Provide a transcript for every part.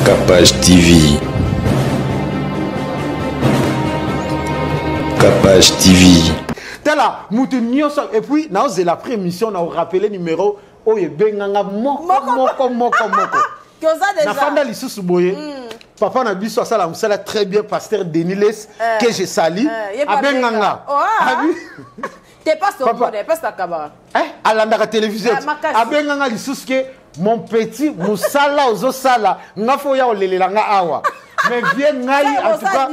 Capage TV. Capage TV. Tala, mutu nyonso et puis naozela après émission na rappeler numéro oyo ebenganga moko moko moko moko. Nafanda lisusu boye. Papa na biso asala mosala très bien, pasteur Denis Les, que je salue. Abenganga. Abi Te pasteur Papa, pasteur Kabara. Eh, alandaka télévision. Abenganga lisusu ke mon petit mosala ozosala nga fo oya olelela nga awa. Mais vie ngai en tout cas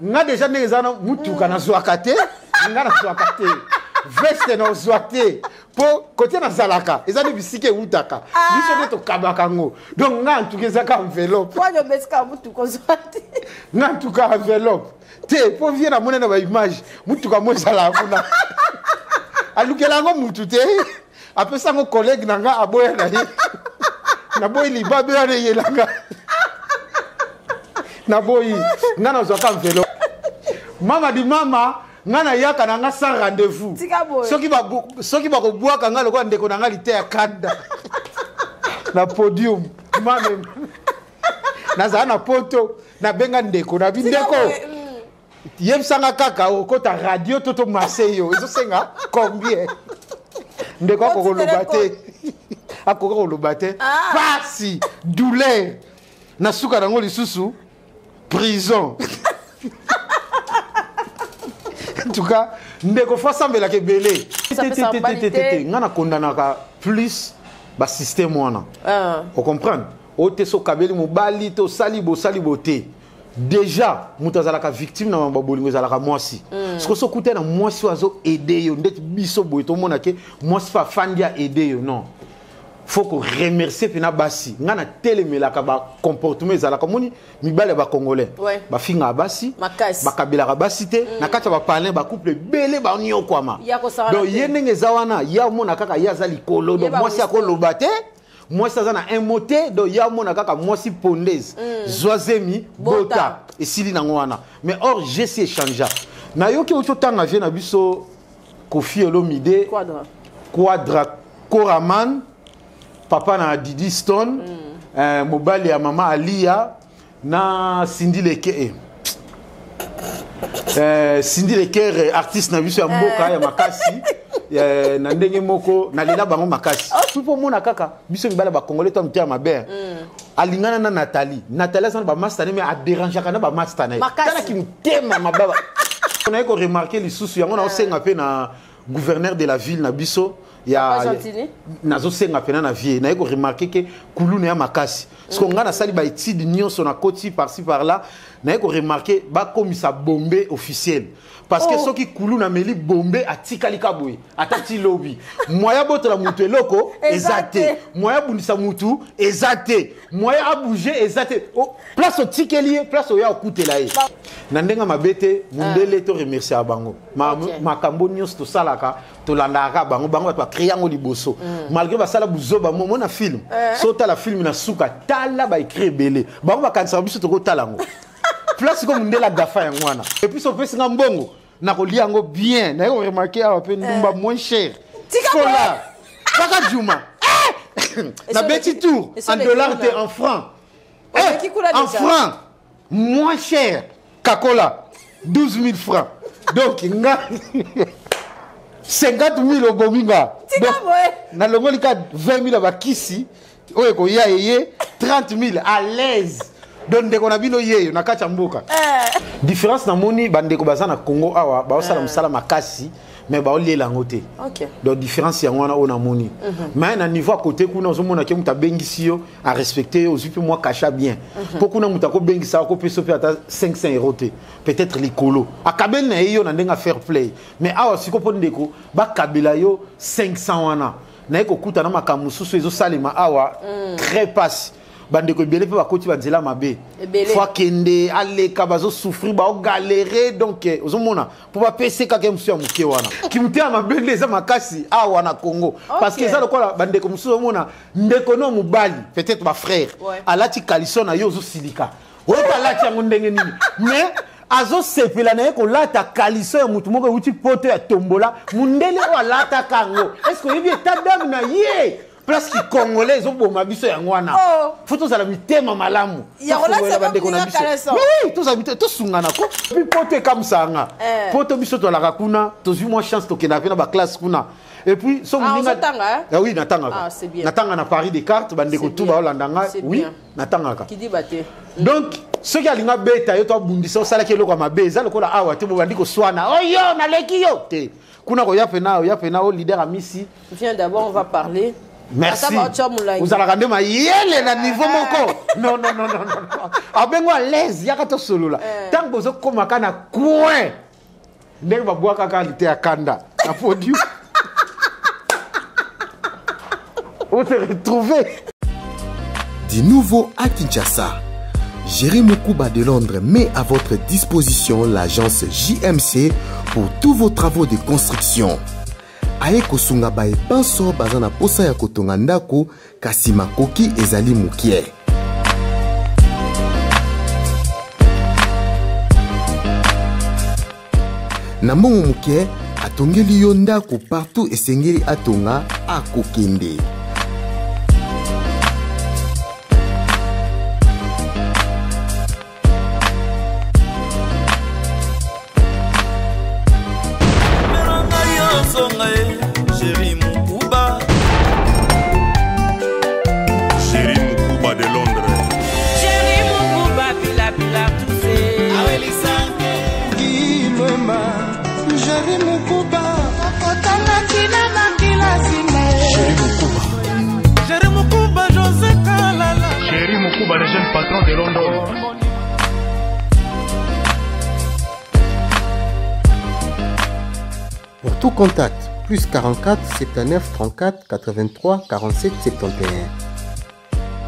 nga déjà ndenge eza na mutuka nazwaka te, nga nazwaka te. Veste nazwa te. Po kote nazalaka eza nde bisika ewutaka. Biso nde tokabaka yango. Donc nga en tout cas ezaka enveloppe. Nga en tout cas enveloppe. Te po vie namona na ba image mutuka mo ezalaka kuna. Alukela yango mutu te. Apesa yango collègue na nga aboya na ye. Naboyi libabe wana eyelanga. Naboyi nga nazwaka enveloppe. Mama di mama nga nayaka na nga sans rendez-vous. Soki bakobwaka nga lokola ndeko na nga liteya kanda na podium. Mama nazala na poto nabenga ndeko na bi ndeko yebisanga kaka okota radio to to masse yo ezosenga combien ndeko akokoloba te akoka koloba te pasi douleur na suka nango lisusu prison. En tout cas ndeko fo asambelaka ebele. Te nga nakondanaka plus ba système wana. O comprendre? O te so kabeli mobali to sali bo sali bo te. Déjà moto azalaka victime na mambo bolingo ezalaka mwasi. Siko so kuta na mwasi azo aider yo ndeti biso boye to mona ke mwasi fa fandi a aider yo non. Faut ko remercier pena basi. Nga na telemelaka ba comportement ezalaka moni mibale ba congolais. Ba finga basi, ba kabelaka basi te, na kati ba parrain ba couple belé ba nyokwama. Donc ye ndenge za wana ya mona kaka ya za likolo donc mwasi akoloba te. Mwasi aza na un mot te, donc ya mona kaka mwasi pondaise. Zwazemi bota esili nango wana. Mais or je sais échanger. Na yoki ocho tanga vie na biso Koffi Olomide, Quadra. Quadra Koraman, papa na Didi Stone, mobali ya mama Alia na Cindy Leke. Cindy Leke artiste na biso ya mboka ya makasi. Na ndenge moko na lela bango makasi. Tupo mona kaka biso mibala ba congolais to mtia mabe. Alingana na Nathalie. Nathalie azana ba master mais a dérangeaka na ba master na ye. Tala ki mutema mababa. On a ko remarquer lisusu yango na osenga pe na gouverneur de la ville na biso ya nazo senga pena na vie na ko remarquer que kuluna ya makasi. Parce que nga na sali ba études nyonso na koti par-ci par-là, na ko remarquer ba komisa bombe officiel. Parce que soki kuluna meli bombe atikali kaboye atati lobi. Moya botola mutu eloko ezate. Moya bundisa mutu ezate. Moya a bouger ezate. Oh, place otikeli ye, place oya okutela ye. Na ndenga mabete mundele to remercier bango. Makambo nyonso tosalaka tolandaka bango, bango bato ba créer yango liboso. Malgré basala buzoba mo mona film. So tala film na suka tala ba écrit ebele. Bango bakanisa biso tokotala yango. Place comme ndela gafa yango wana. Et puis so pesi nga mbongo na kolia yango bien. Na yo remarquer awa pe ndumba moins cher. Fola. Paka Juma. Na beti tour en dollars te en francs. En francs moins cher. Kakola 12 000 francs. Donc nga 50 000 obominga. Donc na longoli ka 20 000 bakisi oyo ekoya eye 30 000 à l'aise. Donc ndeko na bino yeyo na kati ya mboka. Différence na moni ba ndeko baza na Congo awa ba osala mosala makasi mais ba oliela yango te. Donc différence yango wana oyo na moni. Mais na niveau à côté kuna ozomona ke mutu abengisi yo a respecter yo ozwi pe mwa cachet bien. Po kuna mutu akobengisa ako pesa pe ata 500 euros te. Peut-être likolo. Akabeli na ye yo na ndenge fair play. Mais awa siko po ndeko bakabela yo 500 wana. Na ye kokuta na makambo mosusu ezosalema awa très passe. Bandeko ebele pe bakoti ba nzela mabe. Fo akende, aleka, bazo souffrir, bao galérer, donc, ozomona, po ba pese kaka mosusu ya moke wana. Kimute ya mabe nde eza makasi awa na Congo. Parce que eza lokola bandeko mosusu ozomona, ndeko no mobali, peut-être ba frère, alati caleçon na yo ozosilika. Oyo alati yango ndenge nini? Mais azosepela na ye kolata caleçon ya mutu moko euti poto ya tombola, mundele oyo alataka yango. Est-ce que oyebi état d'âme na ye? Place ki congolais ezoboma biso yango wana. Oh. Faut tozala mitema malamu. Ya Tofungolela kolakisa bandeko na baninga biso. caleçon. Mais oui, tozala mitema tosungana ko. Puis poto ekamwisaka nga. Eh. Poto biso tozalaka kuna, tozwi mwa chance tokendaka mpe na baklasse kuna. Et puis so Ah, moninga ozotanga, hein? Ah oui, natangaka. Ah, c'est bien. Natanga na Paris Descartes, bandeko C'est tout bien. baolanda nga. C'est Oui, bien. natangaka. Kidiba te. Donc soki alingi abeta yo to abundisa osalaki eloko ya mabe eza lokola awa te bobandi koswana oyo naleki yo te kuna koya pena oya pena o leader amisi. Viens d'abord, on va parler. Merci. Ata baotya molangi. Ozalaka nde mayele na niveau moko. Non, non, non, non, non. Abengo à l'aise, yaka tosolola. Ntango bozokomaka na coin ndenge babwakaka lite ya kanda na podium, on se retrouve. Du nouveau à Kinshasa, Jerry Mukuba de Londres met à votre disposition l'agence JMC pour tous vos travaux de construction. Aye kosunga baye banso baza na posa ya kotonga ndako kasi makoki ezali mokie. Na mbongo moke atongeli yo ndako partout esengeli atonga akokende. Melanga yozonga ye Chéri Mukuba. Chéri Mukuba de Londres. Chéri Mukuba, pila pila poussé. Chéri Mukuba José Kalala. Chéri Mukuba, le jeune patron de Londres. Pour tout contact, plus 44 79 34 83 47 71.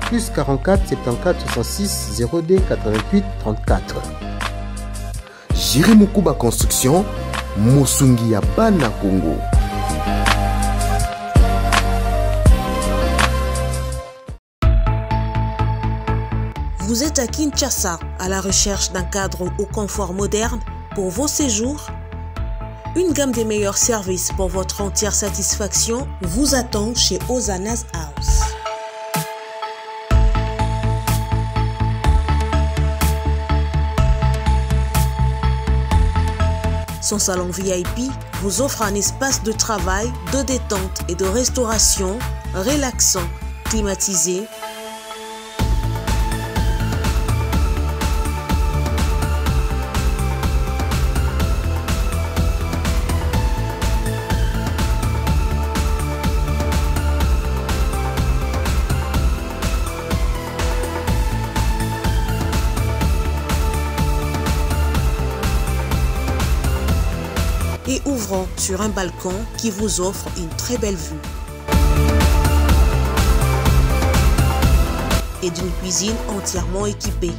Plus 44 74 66 02 88 34. Jerry Mukuba Construction, Mosungi ya Bana Congo. Vous êtes à Kinshasa, à la recherche d'un cadre au confort moderne pour vos séjours. Une gamme des meilleurs services pour votre entière satisfaction vous attend chez Ozana's House. Son salon VIP vous offre un espace de travail, de détente et de restauration relaxant, climatisé, et ouvrant sur un balcon qui vous offre une très belle vue. Et d'une cuisine entièrement équipée.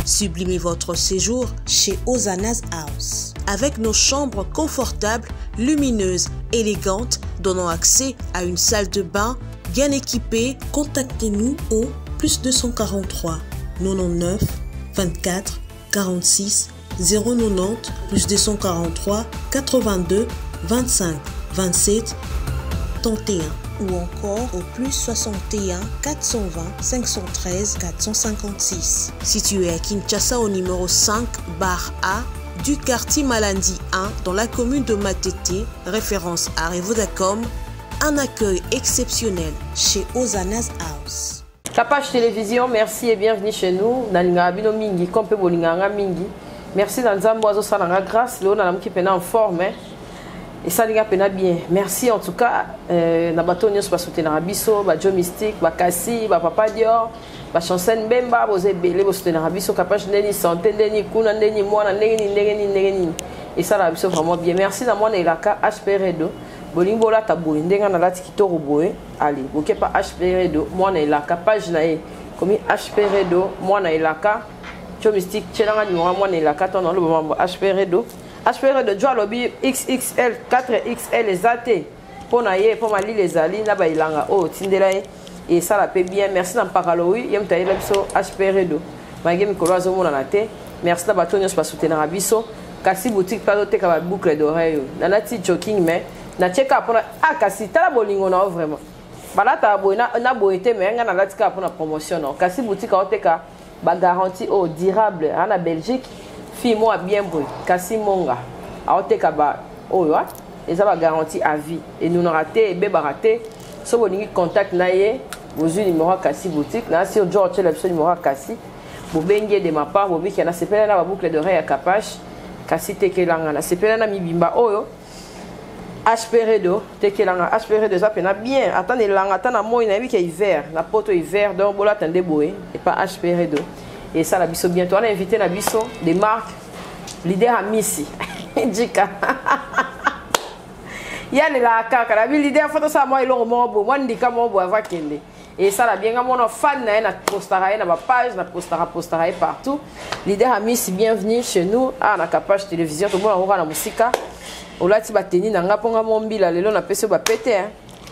Sublimez votre séjour chez Ozana's House. Avec nos chambres confortables, lumineuses, élégantes, donnant accès à une salle de bain bien équipée, contactez-nous au plus 243 99 24 46 090 plus 243 82 25 27 31 ou encore au plus 61 420 513 456. Situé à Kinshasa au numéro 5 bar A du quartier Malandi 1 dans la commune de Matete, référence à Revodacom, un accueil exceptionnel chez Ozana's House. Capage Télévision, merci et bienvenue chez nous. Nalingaka bino mingi, comme pe bolingaka nga mingi. Merci na Nzambe azosala nga grâce, lelo nalamuki pena en forme, hein. Esali nga pena bien. Merci en tout cas na bato nyonso basoutenaka biso, ba Joe Mystique, ba Kassi, ba Papa Dior, ba Chancel Mbemba, boza ebele bosoutenaka biso. Capage ndeni santé, ndeni kuna, ndeni mwana, ndenge nini, ndenge nini, ndenge nini. Esalaka biso vraiment bien. Merci na mwana elaka HP Redo. Bolingi bolata boye ndenge nalati kitoko boye. Allez, boke pa HP Redo, mwana elaka page na ye. Komi HP Redo, mwana elaka. Joe Mystique, tielanga numéro mwana elaka to na lobo mambo HP Redo. HP Redo jo alobi XXL 4XL eza te. Mpo na ye, mpo malili ezali na ba elanga oyo tindela ye. Esala pe bien. Merci na Mpaka Lowi, ye moto ayela biso HP Redo. Malgré mikolo azomonana te. Merci na bato nyonso basoutenaka biso. Kasi boutique mpe azoteka ba boucle d'oreille oyo. Nalati joking mais natie kaka mpona ah kasi tala bolingo na yo vraiment. Balataka boye na, na boye te mais ngai nalati kaka mpona promotion na yo. Kasi boutique aoteka ba garantie oyo durable na Belgique. Fille moko ya bien boye kasi monga aoteka ba oyo ah eza ba garantie à vie. Enunaka te, ebebaka te. Soki bolingi contact na ye, bozwi numéro ya Kasi boutique na sur George tiela biso numéro ya Kasi. Bobengi ye de ma part, bobiki na sepela na ba boucle d'oreille ya Kapash. Kasi tekelanga na sepela na mibimba oyo HP Redo tekelanga HP Redo eza pena bien ata na elanga ata na moi nayebi ke hiver na poto hiver donc bolata nde boye epa HP Redo esala biso bien. Towana invité na biso de marque leader Amisi Djika. Ya lelaka kaka na bi leader faut tosala mwa eloko moko boye mwa ndika moko boye avant akende esala bien. Nga mona fan na ye na postaka ye na ba page na postaka postaka ye partout. Leader Amisi, bienvenue chez nous awa na Kapash Télévision. Tomona yango kaka na mosika olati bateni na nga mpo nga mo mbila lelo napesi yo bapete hein.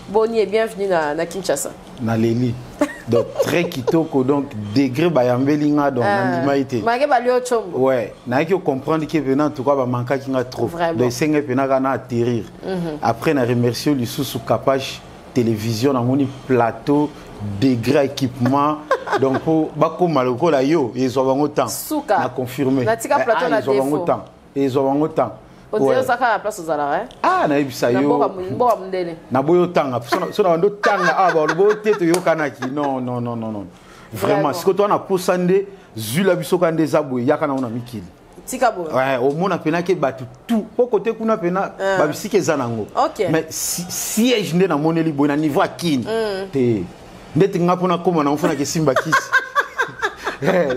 Boni et bienvenue na Kinshasa. Naleli donc très kitoko donc degré bayambeli nga donc nandima ye te. Malgré balio chombo. Ouais, nayaki comprendre ke pena en tout cas bamankaki nga trop. Vraiment. Donc esengaki pena kaka na atterrir. Après na remercier lisusu Kapash Télévision, namoni plateau degré équipement donc po bakoma lokola yo ezwa bango temps. Suka. Na confirmer. Natika plateau na ezwa bango défaut. temps. Ezwa bango temps. On dirait Ouais. osaka na place ozalaka, hein? Ah, nayebisa Na yo. mboka mondele. Naboyi otanga. So na bando otanga, ah, baloba oyo te toyokanaki. Non, non, non, non, non. Vraiment, Vraiment. sikoyo toza na posa nde zwila biso kaka nde eza boye, yaka nango na mikili. Tika boye. Ouais, omona pena ke bato tout po kote kuna pena babisika eza nango. Ok. Mais siège nde namoneli boye na niveau ya Kini. Te. Ndeti nga mpona koma nango mpo kesimba kisi.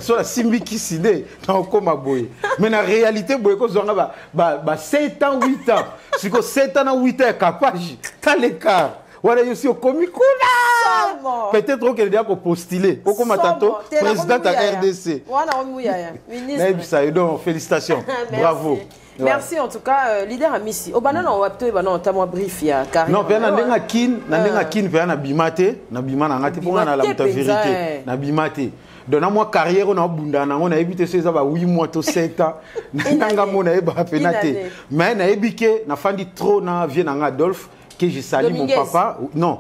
So nasimbi kisi nde nakokoma boye. Mais na réalité boye kozwanga ba 7 ans, 8 ans. Siko 7 ans na 8 ans ya Kapash, t'as l'écart. Wana yo si okomi kuna. Somo. Peut-être okende déjà kopostuler. Okoma Somo. tantôt Te, nakomi président ya muyaya. RDC. Wana okomi muyaya. Ministre. Nayebisa yo donc félicitations. Merci. Bravo. Ouais. Merci en tout cas, leader Amisi. Obana na wapto ebana otama brief ya carrière. Non, pe na Ouais. ndenga kin, na ndenga kin pe na bima te, na bima na ngati ponga na la Bima te muta penza, vérité. eh. Na bima te. Donc na moi carrière na bunda na ngona yebi te so eza ba 8 mois to 7 ans. Na nga mona yeba pe na te. Une année. Mais na yebi ke na fandi trop na vie na nga Adolphe que je salue mon Dominguez. papa. Non.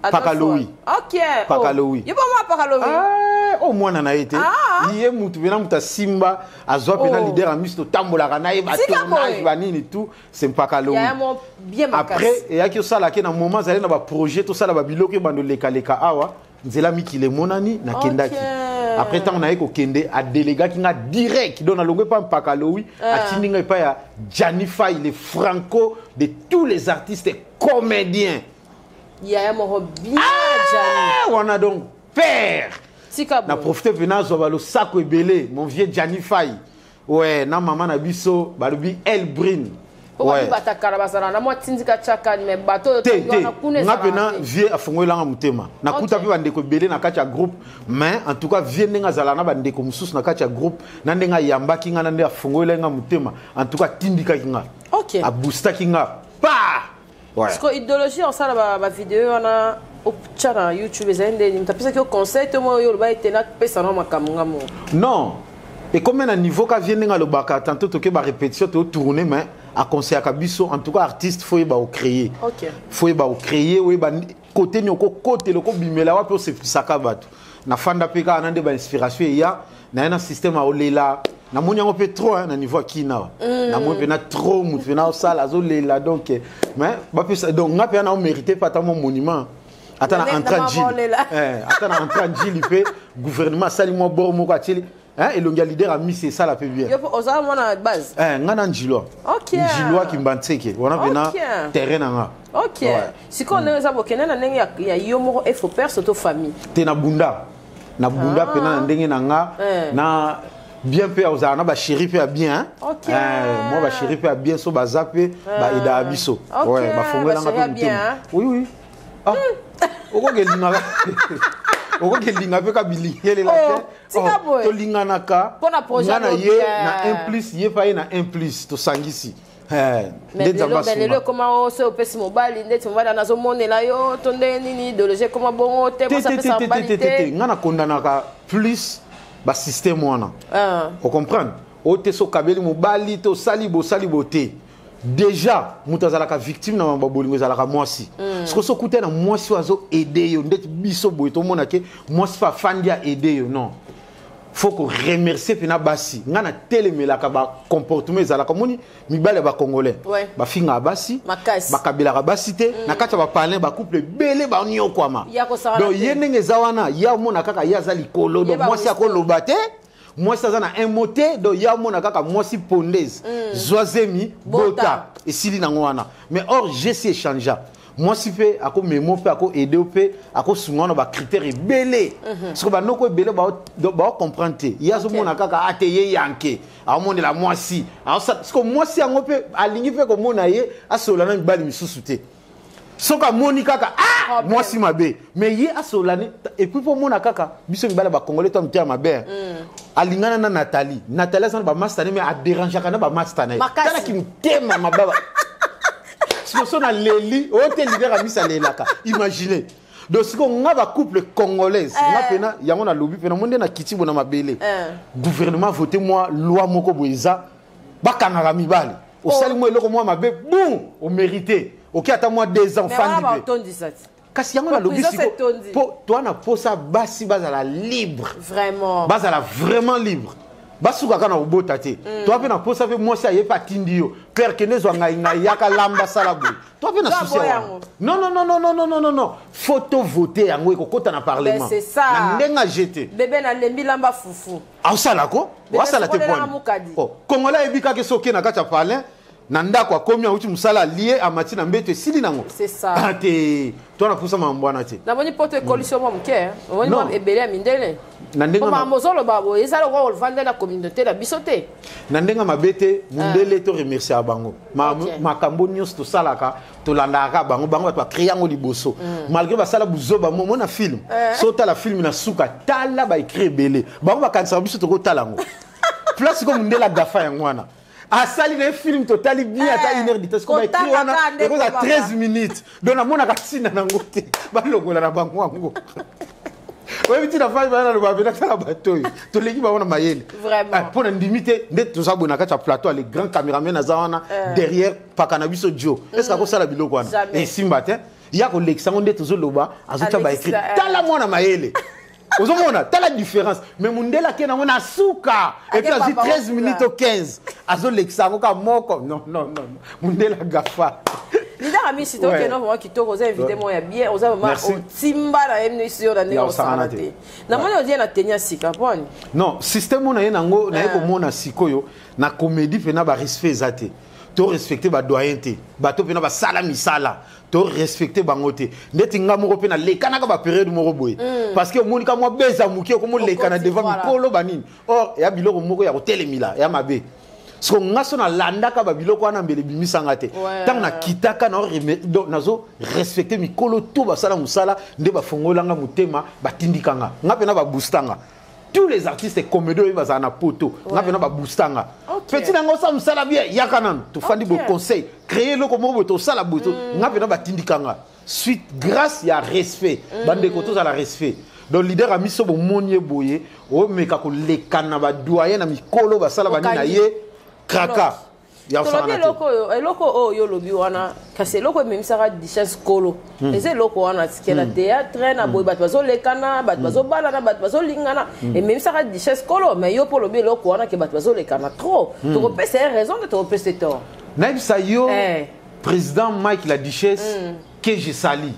Adolphe Pakaloui. Ok. Pakaloui. Oh. Yo ba moi Pakaloui. Ah, oh mwana na ye te. Ah. Ye mutu pena mutu asimba, azwa pena Oh. leader Amisi totambolaka na ye ba Tika tournage boye. ba nini tout, c'est Pakaloui. Ya mo bien makasi. Après eyaki osalaki na moment azali na ba projet tosala ba biloko oyo bando lekaleka awa nzela mikili emonani nakendaki. Ok. Après ntango naye kokende adelegaki nga direct donc nalongwe epa Mpakaloui, atindi nga epai ya Gianni Fay, le franco de tous les artistes comédiens. Ya moko bien Gianni. Ah, wana donc père. Tika Na boye. profite mpe nazwa balosako ebele mon vieux Gianni Fay. Ouais, na mama na biso balobi Elbrine. Po Ouais. bato batakala bazala na mwa tindika tiakani mais bato oyo Te, tolingi te. wana kuna Nga ezalaka pena te. vieux afongolelanga motema. Nakuta Ok. mpe bandeko ebele na kati ya groupe, mais en tout cas vieux ndenge azala na bandeko mosusu na kati ya groupe, na ndenge ayambaki nga, na ndenge afongolelaki nga motema, en tout cas atindikaki nga. Ok. Aboostaki nga. Pa! Ouais. Parce que idéologie osala ba vidéo wana otya na YouTube ezali ndeni moto apesaki yo conseil to moyo oyo oloba ete napesa na makambo nga moko. Non. Et comme na niveau ka vieux ndenge alobaka tantôt toke ba répétition to tourner mais aconseillaka biso en tout cas artiste faut yeba ocréer. Ok. Faut yeba ocréer, oyeba côté ni oko côté loko bimela wapi osepusaka bato. Na fanda pe kaka na nde ba inspiration eya na ye na système aolela. Namoni yango mpe trop hein, na niveau ya kina wa. Namoni mpe na trop motu mpe na osala azolela donc mais bapesa donc nga mpe na omérité mpe ata mo monument. Ata na Na entrée na Njili. mabolela. Ata na entrée Njili mpe gouvernement asali mwa bord moko atieli hein, elongi ya leader Amisi esala mpe bien. Yo mpo ozala mwana base. Nga na Njilwa. Ok. Njilwa Kimbanseke wana mpe na Ok. terrain na nga. Ok. Ouais. Sikoyo ndenge eza bokende na ndenge ya yo moko efo perso to famille. Te na bunda. Na bunda mpe na ndenge na nga na bien mpe ozala na ba chéri mpe ya bien, hein? Ok. Moi ba chéri mpe ya bien so baza mpe ba aidaka biso. Ok, Ouais, bafongolanga ba chéri ya mpe bien, motema. hein? Oui, oui. Ah. Okoki elingaka. Okoki elinga mpe ka bilingelela Oh, te. tika Oh, boye. tolinganaka. Mpo na projet Nga na no ye bien. na 1 plus, ye pa ye na 1 plus, tosangisi. Eh, nde nzambe asunga lelo ekoma o soki opesi mobali ndeti mobali wana azomonela yo to ndenge nini idéologie ekoma bongo te mwasi apesa mobali te ngai nakondanaka plus basystème wana ah. ocomprendre oyo te so okabeli mobali te osali bosali bo te déjà moto azalaka victime na mambo ya bolingo ezalaka mwasi mm. sikoyo soki okuta na mwasi oyo azo aide yo ndeti biso boye tomona ke mwasi fa afandi a aide yo non faut ko remercier mpena basi ngai natelemelaka bacomportement ezalaka omoni mibali ya bacongolais ouais. bafingaka basi bakabelaka basi te mm. na kati ya bapalin bacouple ebele baniokwama donc ye ndenge eza wana ye amona kaka ye aza likolo donc mwasi akoloba te mwasi aza na un mot te donc ye amona kaka mwasi pondese mm. zwa zemi bota esili nango wana mais or jesi echangea mwasi mpe akomemo mpe akoaide mpe akosunga wana bacritère ebele mhm. siko banoko ebele baocomprendre te ye azomona kaka ate ye yanke aomonela mwasi siko mwasi yango mpe alingi mpe komona ye asolola na mibali misusu te soki amoni kaka ah mwasi mabe mais ye asolola ne epuis mpo omona kaka biso mibali ya bacongolais to mitema mabe mm. alingana na nathalie nathalie aza na bamasta ne mais aderangeaka na bamasta na ye talaki motema mababa sikoso naleli oyo te leader amisi alelaka imagine donc sikoyo nga bacouple congolaise nga eh. mpena yango nalobi mpena mo nde nakiti bo na mabele eh. gouvernement vote mwa loi moko boye eza bakangaka mibali osali oh. mwa eloko mwa mabe bum omérite oke ata mwa deux ans fandi mpe kasi yango nalobi siko mpo toa na mposa basi bazala libre vraiment bazala vraiment libre basukaka na kobota te mm. toa mpe na mposa mpe mwasi aye mpe atindi yo pere kende ezwa ngai ngai yaka lamba sala boye toa mpe na susi wana non non non non non non non non faut tovote yango ekokota na parlement na ndenge ajete bebe nalembi lamba fufu aosala ko oasala te pwani oh, congolais ayebi kaka soki na kati ya palin na ndako akomi awuti mosala alie amati na mbeto esili nango ah, te to na pusa mambo wana te namoni poto ekolisi yo mwa moke omoni mwa ebele ya mindele na ndenge makambo ozoloba boye eza lokola ovanda na communauté na biso te na ndenge mabe te mundele to remercier bango makambo nyonso tosalaka tolandaka kaka bango bango bato bacree yango liboso mm. malgré basala buzoba mona film eh. so otala film na suka tala baecrit ebele bango bakanisaka biso tokotala yango place ko mundele agafa yango wana asali na ye film totali bien ata eh, une heure du temps sikoyo baecrit wana ekozala 13 minutes donc namonaka ntina nango te balongola na bango yango oyebi ntina fai bana naloba mpe natala bato oyo toleki bango na mayele mpo na ndimi te nde toza boye na kati ya plateau le grand cameraman aza wana eh. derrière paka na biso dio est ce que akosala biloko wana esimba te ya kolekisa yango nde tozoloba azotya baécrit eh. tala mwana mayele ozomona tala différence mais mundele ake nango na suka epuis azwi 13 minutes o 15 azolekisa yango ka moko non non non mundele agafa leader amisi tokende vraiment kitoko oza invité moko ya bien oza vraiment otimba na ye misi yo na ndenge osakana te namoni ozie na teni ya sika poni non système oyo naye nango naye komona sikoyo na comédie mpena barespect eza te to respecte badoyen te bato mpena basala misala to respecte bango te ndeti nga moko mpe nalekanaka baperiode moko boye mm. parce que omoni ka mwa beza moke okomolekana devant mikolo banini or ya biloko moko ya kotelemila ya mabe siko nga so nalandaka babiloko wana mbele ebimisanga te ntango nakitaka nazo respecte mikolo to basala mosala nde bafongolanga motema batindikanga nga mpena baboostanga tous les artistes comédie oyo bazala na poto nga mpena baboostanga petit na nga osala mosala bien yaka nanu tofandi bo conseil créer eloko moko boye tosala boye mm. nga mpena batindikanga suite grâce ya respect mm. bandeko tozala respect donc leader ya miso bomoni ye boye omeka koleka na badoyen na mikolo basala banini na ye kraka tolobi eloko oyo eloko oyo olobi wana kasi eloko ememisaka duchesse kolo hmm. eza eloko wana tike na hmm. théâtre na boye hmm. bato bazolekana bato bazobalana bato bazolingana ememisaka duchesse kolo mais yo mpo olobi eloko wana ke bato bazolekana trop tokopesa ye raison te tokopesa ye tort nayebisa yo eh. président mike la duchesse que je sali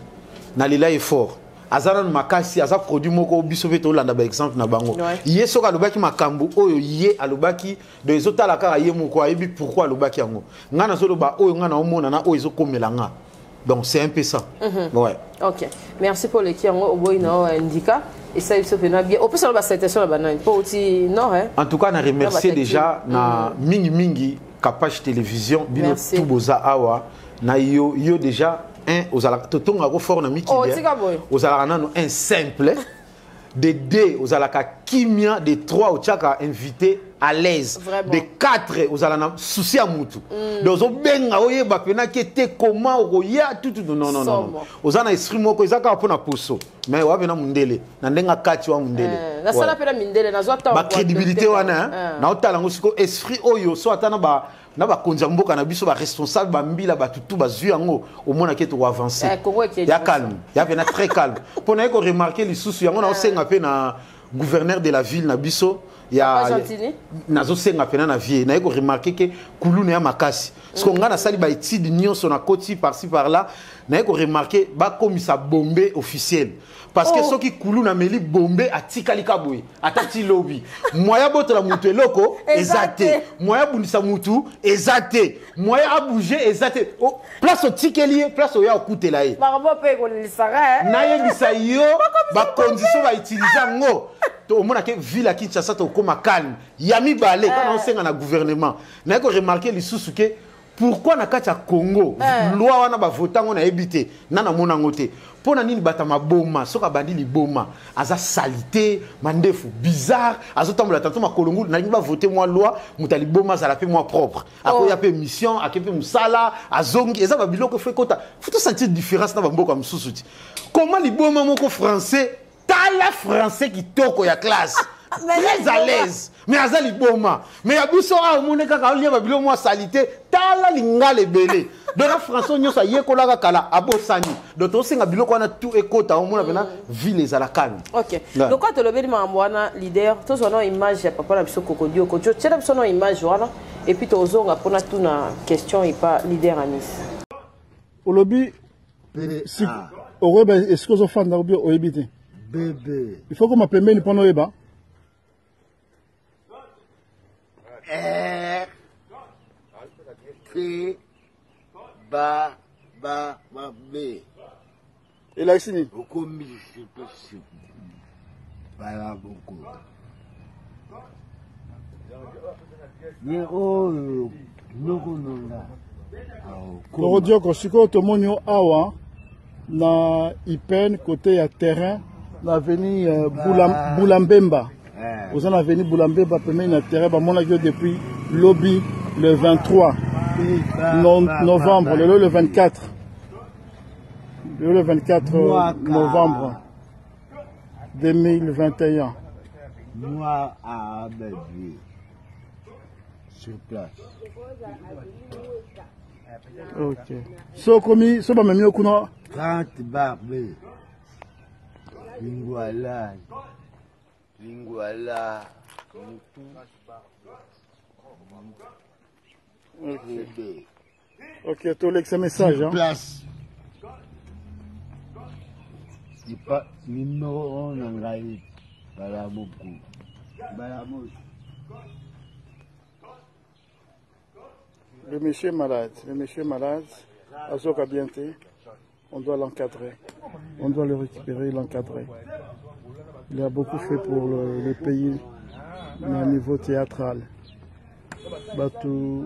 nalela ye fort aza nanu makasi aza produit moko biso mpe tolanda baexemple na bango ye soki alobaki makambo oyo ye alobaki donc ezotala kaka ye moko ayebi pourquoi alobaki yango ngai nazoloba oyo ngai naomona na oyo ezokomela nga donc c'est un peu ça mm -hmm. ouais. Ok merci mpo oleki yango oboyi na oyo ndika esali biso mpena bien opesa na basalutation na banani mpo outi nord hein? En tout cas na remercier déjà na mm. mingi mingi Kapache Télévision bino tout boza awa na yo yo déjà un ozalaka totongaka ko fort na mikili oh, ozalaka nano un simple. De deux, ozalaka kimia. De trois, otiaka invité à l'aise. Vraiment. De quatre, ozala na souci ya mutu. Donc ozobenga oyeba mpena ke te comment okoya tutu. Non, non, non, non. Somo. Oza na esprit moko eza kaka mpona poso, mais oya mpena mundele na ndenge akati wa mundele. Nasala Ouais. mpe na mindele, nazwa ntango Bacrédibilité wana, hein. Eh. Naotala yango sikoyo, esprit oyo so ata na ba na bakonzi ya mboka na biso, baresponsable, bambila, bato tu bazwi yango, omonaki ete koavance. Eh, Congo ekei Ya liboso. calme, ya mpena très calme. Mpo naye koremarquer lisusu yango, naosenga mpe na gouverneur de la ville na biso ya Papa Gentini? Nazosenga mpena na vie, naye koremarquer ke kuluna ya makasi parce que ngai nasali baétude nyonso, nakoti par-ci par-là, naye koremarquer bakomisa bombe officiel parce que Oh. soki kuluna ameli bombe, atikali ka boye, ata ti lobi, moya botola motu eloko Eza eza te. te, moya abundisa mutu eza te, moya abouge eza te. Oh, place otikeli ye, place oya okutela ye. Makambo mpe ekolelisaka, eh. Nayebisa yo, bacondition bautilize yango, omonake ville ya Kinshasa tokóma calme. Ya mibale, kaka naosenga na gouvernement, naye koremarquer lisusu ke pourquoi na kati ya Congo loi wana bavota yango, nayebi te, na namona yango te. Mpo na nini bato ya maboma, soki abandi liboma, aza salité, mandefu bizarre, azotambola tanto makolo ngulu? Nalingi bavote mwa loi, moto ya liboma azala mpe mwa propre, akoya mpe mission, ake mpe mosala, azongi. Eza babiloko fo ekota, fo tosentir différence na bamboka mosusu ti. Comment liboma moko français, tala français kitoko ya classe, très à l'aise, mais aza liboma? Mais ya biso awa, omoni kaka aolia babilo mwa salité, tala lingala ebele, donc na français nyonso ayekolaka kala, abosani. Donc tosenga biloko wana tu ekota, omona mpena ville ezala calme. Ok. Ouais. Lokola tolobeli makambo wana, leader, tozwa na image ya papa na biso Kokodioko. Tiela biso na image wana et puis tozonga mpona tuna question epa leader Anis. Olobi okoyeba esika ozofanda obi oyebi te. Bébé. Il faut koma pembeni mpona oyeba. R T ba ba ba B. Elakisi nini? Okomi bala boko. Ye oyo noko nonga. Kokodioko, sikoyo tomoni yo awa na Ipen, côté ya terrain na avenue Bulambemba. Oza na avenue Bulambemba, pembeni na terrain. Bamonaki yo depuis lobi le 23 novembre, lelo le 24, lelo le 24 novembre 2021. Moi à bébé. Sur place. Ok, so okomi, so bamemi yo kuna. 30 barbe. Lingwala. Lingwala. Mutu. Bébé. Ok, tolekisa message, Sur hein. place. Ipa numéro na ngai bala moko. Bala moko. Le monsieur est malade. Le monsieur est malade. Azoka bien te. On doit l'encadrer. On doit le récupérer et l'encadrer. Il a beaucoup fait pour le pays, mais au niveau théâtral. Bato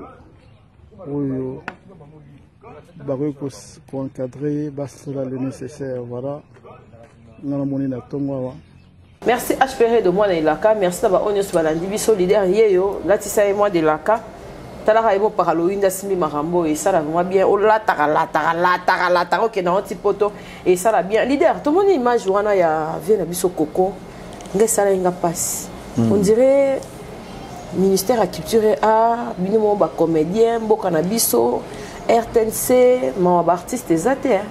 oyo bakoki koencadrer, basala le nécessaire. Voilà, nga namoni na ntongo awa. Merci HPR de mwana elaka, merci na baoyo nyonso balandi biso. Leader yeyo, latisa ye mwa delaka, talaka ye mopaka loyinda, asimbi makambo oyo esala vraiment bien. Olataka, lataka, lataka, lataka, okende yango ti poto, esala bien. Leader, tomoni image wana ya vie na biso Koko, nga esala ye nga mpasi. On dirait ministère ya culture et art, bino moko bacomédien, mboka na biso RTNC, mawa baartiste eza te, hein.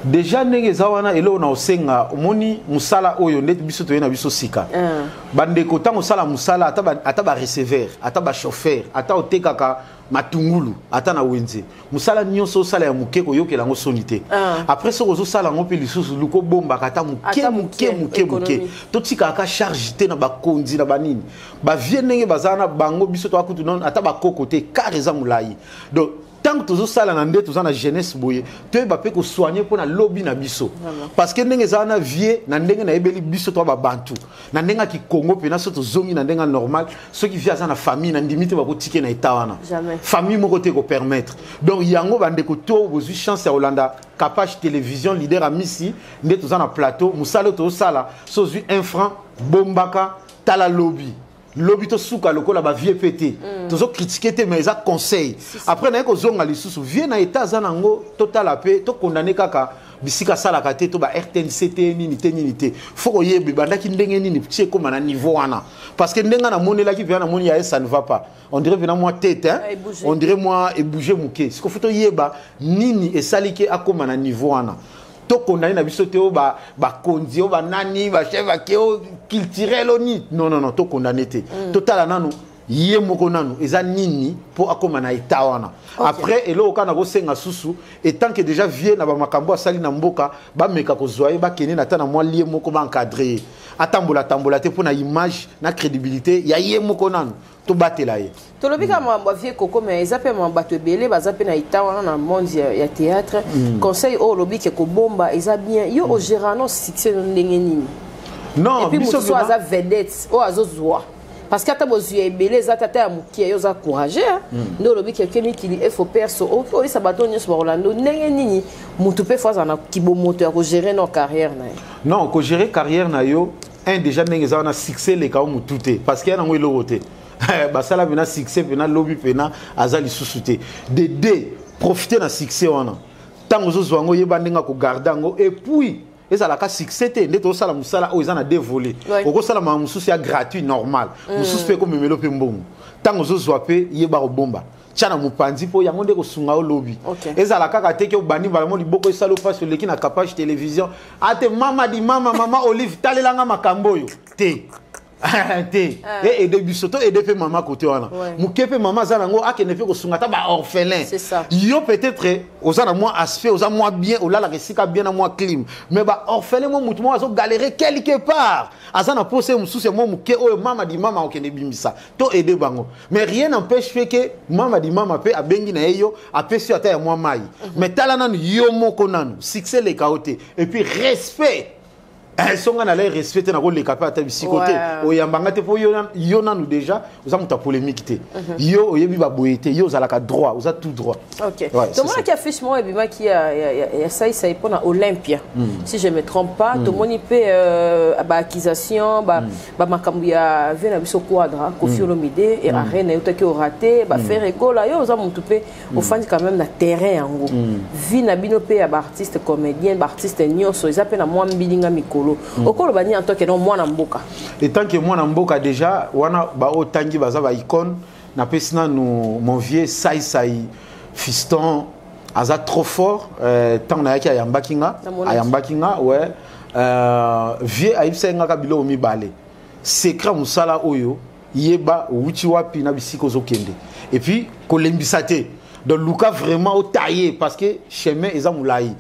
Déjà ndenge eza wana, eloko na osenga, omoni mosala oyo ndeti biso toye na biso sika. Bandeko, ntango osala mosala, ata bareceveur, ata bachauffeur, ata otekaka matungulu, ata na wenze, mosala nyonso osala ya moke, koyokela yango soni te. Après, soki ozosala yango mpe lisusu, luka obombaka ata moke. Ata moke. moke, Moke moke. économie. Totikaka ka charge te na bakonzi na banini, bavie ndenge baza na bango. Biso toakutu non, ata bakoko te, car eza molai. Donc ntango Ntango tozosala na nde toza na jeunesse boye, toyeba mpe kosoigne mpo na lobi na biso, parce que ndenge eza wana, vie na ndenge nayebeli biso toa babantu na ndenge ya kikongo mpena, so tozongi na ndenge ya normal, soki vie aza na famille, na ndimi te bakotike na eta wana, famille moko te ekopermettre. Donc yango, bandeko, to bozwi chance ya kolanda Capage Télévision, leader Amisi, nde toza na plateau. Mosala oyo tozosala, so ozwi un franc, bombaka, tala lobi. Lobi tosuka lokola bavie mpe te. Tozokritike te, mais eza conseil. Après, naye kozonga lisusu, vie na eta aza nango, totala mpe tokondane kaka bisika asalaka te, to ba RTNC te, nini te, nini te. Fo koyeba ebandaki ndenge nini ti ekóma na niveau wana, parce que ndenge namonelaki mpenza, namoni ya ye, ça ne va pas. On dirait mpena mwa tete, hein? On dirait mwa ebouge moke. Siko fo toyeba nini esali ke akóma na niveau wana. Tokondani na biso te, oyo bakonzi, oyo banani, bachef ake, oyo culturel, oyo nini. Non, non, non, tokondane te. Totala nanu ye moko nanu eza nini mpo akóma na eta wana. Après, eloko kaka nakosenga susu, etant que déjà vie na bamakambo asali na mboka, bameka kozwa ye, bakende na ata na mwa lie moko, baencadre ye, atambola tambola te, mpo na image na crédibilité ya ye moko nanu, tobatela ye. Tolobi kaka makambo ya vie koko, mais eza mpe makambo bato ebele baza mpe na eta wana na monde ya théâtre. Conseil oyo olobi ke kobomba eza bien. Yo ogéra no succès no ndenge nini? Non. Et puis mosusu aza vedette oyo azozwa, parce que ata bozwi ya ebele eza tata ya mokie, yo oza courageux nde olobi keke mikili efo perso, okoki oyisa bato nyonso bakolanda ndenge nini motu mpe fo azala na kibomoto ya kogérer no carrière na ye? Non, kogérer carrière na yo, un, déjà ndenge eza wana, succès eleka yo motu te, parce que ya nango eloko te. Basala mpena succès mpena, lobi mpena aza lisusu te. De deux, profite na succès wana. Ntango ozozwa yango, oyeba ndenge akogarde yango. Et puis ezalaka succès te nde tozosala mosala oyo eza na deux volets. Okosala makambo mosusu ya gratuit, normal, mosusu mpe ekomemela mpe mbongo. Ntango ozozwa mpe, yeba kobomba, tia na mopanzi, mpo yango nde kosunga yo lobi. Ezala kaka te ke obandi mbala mo liboko esala mpasi, oleki na Capage Télévision, ate mama di mama, mama Olive, talelanga makambo oyo te te. Eaider biso, to aider mpe mama kote wana moke, mpe mama aza nango, akende mpe kosunga ata baorphelin. Yo peut-être oza na mwa aspect, oza mwa bien, olalaka esika bien na mwa clim, mais baorphelin, mwa motu moko azogalere quelque part, aza na posa mosusu ya mwa moke oyo mama di mama akokende bimisa, to aider bango. Mais rien n'empêche mpe ke mama di mama mpe abengi na ye, yo apesi yo ata ya mwa mai. Mais tala nanu yo moko nanu, succès eleka yo te. Et puis respect. Songa na lai respect te, nakoleka mpe ata bisiko te, oyambanga te, mpo yo nanu déjà oza moto ya polémique te. Yo oyebi baboye te, yo ozalaka droit, oza tout droit. Tomonaki affiche moko ebimaki ya Saisai mpona Olympia, si je me trompe pas. Tomoni mpe baaccusation, bamakambo ya vie na biso Quadra, Kofi Olomide e arene eutaki orate baFerre Gola. Yo oza motu mpe ofandi quand même na terrain yango, vie na bino mpe ya baartiste comédien, baartiste nyonso eza mpe na mwa mbilinga mikolo. Okoloba nini en tant que no mwana mboka? Etant que mwana mboka, déjà wana baoyo tangi baza baicone. Napesi nanu mon vieux Saisai Fiston, aza trop fort. Ntango nayaki, ayambaki nga, ayambaki nga, ouais. Vieux ayebisaki nga ka biloko mibale: secret mosala oyo, yeba owuti wapi na bisika ozokende, et puis kolembisa te. Donc luka vraiment otaye, parce que chemin eza molai.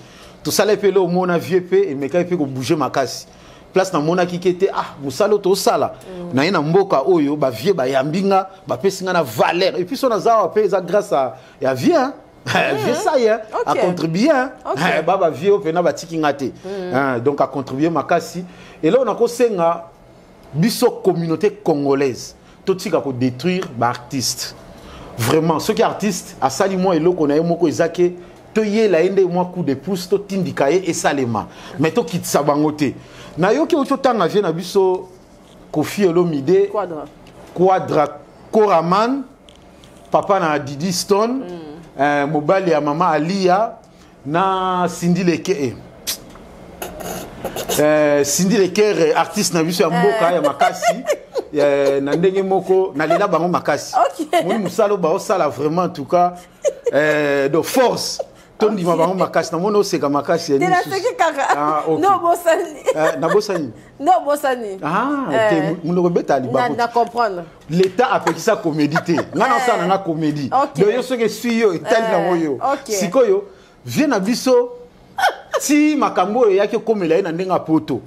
Tosala mpe ele omona vieux mpe emekaki mpe kobouge makasi. Place namonaki ke te, ah, mosala oyo tosala na ye na mboka oyo, bavie bayambi nga, bapesi nga na valeur. Et puis so naza awa mpe eza grâce ya vieux, hein? Vieux ça ye acontribue, ba bavie oyo mpena batiki nga te. Donc acontribue makasi. Eloko nakosenga biso communauté congolaise, totika kodétruire baartiste. Vraiment, soki artiste asali mwa eloko na ye moko, eza ke toyela ye nde mwa coup de pouce, totindika ye esalema, mais tokitisa bango te. Nayoki oyo totanga vie na biso Kofi Olomide, Quadra Koraman, papa na Didi Stone, mobali ya mama Alia na Cindy Leke, Cindy Leker, artiste na biso ya mboka ya makasi. Na ndenge moko nalela bango makasi. Moni mosala oyo baosala, vraiment, en tout cas, donc force, tondima bango makasi. Namoni oseka makasi. Te, naseki kaka. No, bosani. Nabosani. No, bosani. Te, monoko ebeta libako. Na comprendre. L'état apekisa comédie te, nga nasala nanga comédie. Donc yo soki esui yo, etali nango yo. Sikoyo vie na biso ti makambo oyo eyaki ekomela ye na ndenge ya poto,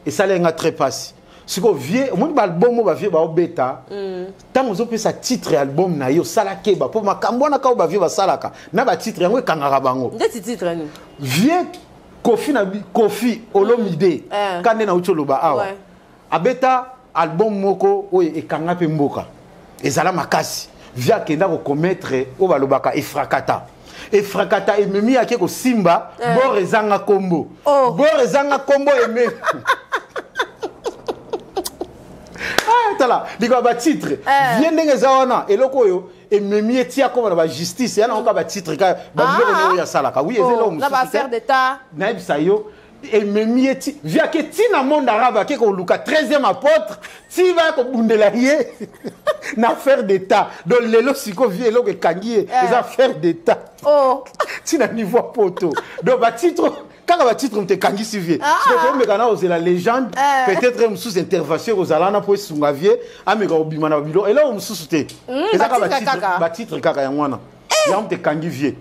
esala ye nga très pasi. Sikoyo vie, omoni baalbum oyo bavie baobeta, ntango ozopesa titre ya album na yo, osala keba mpo makambo wana kaka oyo bavie basalaka na batitre yango ekangaka bango. Ndeti titre nini? Vie Kofi na Kofi Olomide, ka nde nauti oloba awa, abeta album moko oyo ekanga mpe mboka ezala makasi. Vie akenda kokomettre oyo balobaka efrakata. Efrakata ememi ake kosimba bor ezanga kombo. Bor ezanga kombo ememi. Ah, tala likambo batitre vie ndenge eza wana, eloko oyo ememi ye ti akoma na bajustice ya nango kaka batitre, kaka babiloko ndenge oyo asalaka. Oui, eza eloko na mosusu te. Nayebisa yo, ememi ye ti vie ake ti na monde arabe, ake koluka 13e apôtre, ti baya kobundela ye na affaire d'état. Donc lelo siko vie, eloko ekangi ye eza affaire d'état ti na niveau ya poto. Donc batitre kaka, batitre moto ekangisi vie. Siko tomeka na ozela légende, peut-être mosusu intervention ekozala wana mpo esunga vie ameka kobima na babiloko. Eloko mosusu te, eza kaka batitre kaka, yango wana yango moto ekangi vie.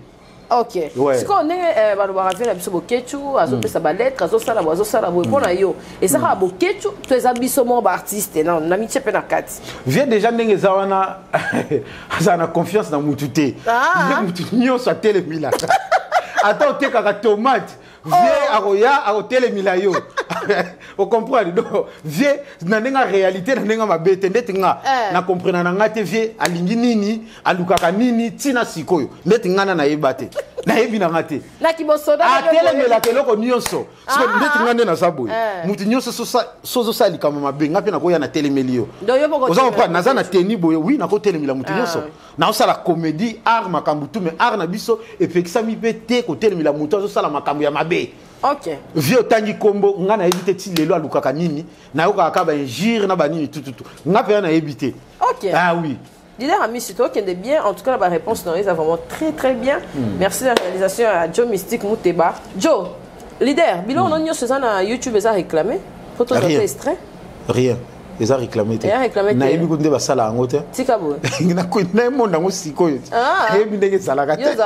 Ok. Sikoyo ndenge balobaka, vie na biso Bokecu azopesa balettre, azosala boye, azosala boye, mpo na yo eza kaka Bokecu to eza biso moko baartiste na mitie mpe na kati? Vie déjà ndenge eza wana, azala na confiance na mutu te. Ye mutu nyonso atelemelaka, ata otekaka tomate, vie akoya akotelemela yo, ocomprendre? Donc vie na ndenge ya réalité, na ndenge ya mabe te, ndeti nga na comprena na nga te vie alingi nini, alukaka nini ntina sikoyo. Ndeti nga na nayeba te, nayebi na nga te. Atelemelaka eloko nyonso. Siko ndeti nga nde naza boye, mutu nyonso so ozosala likambo mabe, nga mpe nakoya natelemeli yo. Oza comprendre? Naza na teni boye, oui, nakotelemela mutu nyonso. Naosala comédie, art, makambo tu, mais art na biso epekisami mpe te kotelemela moto azosala makambo ya mabe. Vie otangi nkombo, nga nayebi te ti lelo alukaka nini. Nayokaka kaka bainjure na banini tututu, nga mpenza nayebi te. Ah oui. Leader Amisi, toi qui es bien, en tout cas, la réponse non, ça vraiment très très bien. Merci de la réalisation à Joe Mystique Mouteba. Joe, leader, bilan on a na YouTube, ça réclamé. Photo de extrait. Rien. Eza réclamé te. Nayebi kutu nde basala yango te. Tika boye. Nayemonda yango sikoyo, nayebi ndenge ezalaka te.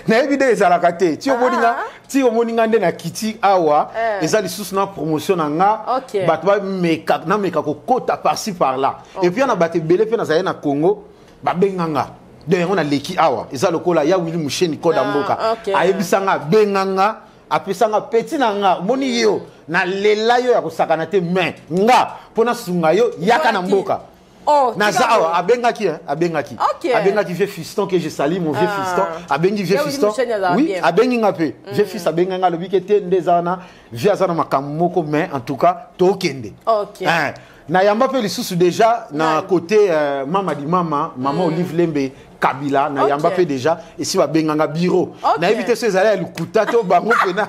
Nayebi nde ezalaka te. Ti omoni nga, ti omoni nga nde nakiti awa, eza lisusu na promotion na nga. Bato bameka, nameka kokota par-ci par-là. Et puis na bato ebele mpe nazali na Congo, babenga nga. Donc yango naleki awa, eza lokola ya Willi Musheni koda mboka ayebisa nga, abenga nga, apesanga petit na nga. Omoni yo, nalela yo ya kosakana te, mais nga mpo nasunga yo, yaka na mboka. Naza awa. Abengaki, abengaki, abengaki vieux fiston que je salue, mon vieux fiston. Abengi vieux fiston, oui, abengi nga mpe vieux fils. Abengi nga, alobi ke te, nde eza wana, vieux aza na makambo moko, mais en tout cas tokende. Nayamba mpe lisusu déjà na côté mama di mama, mama Olive Lembe Kabila. Nayamba mpe déjà esi babenganga bureau. Nayebi te so ezali ya lokuta to bango mpena,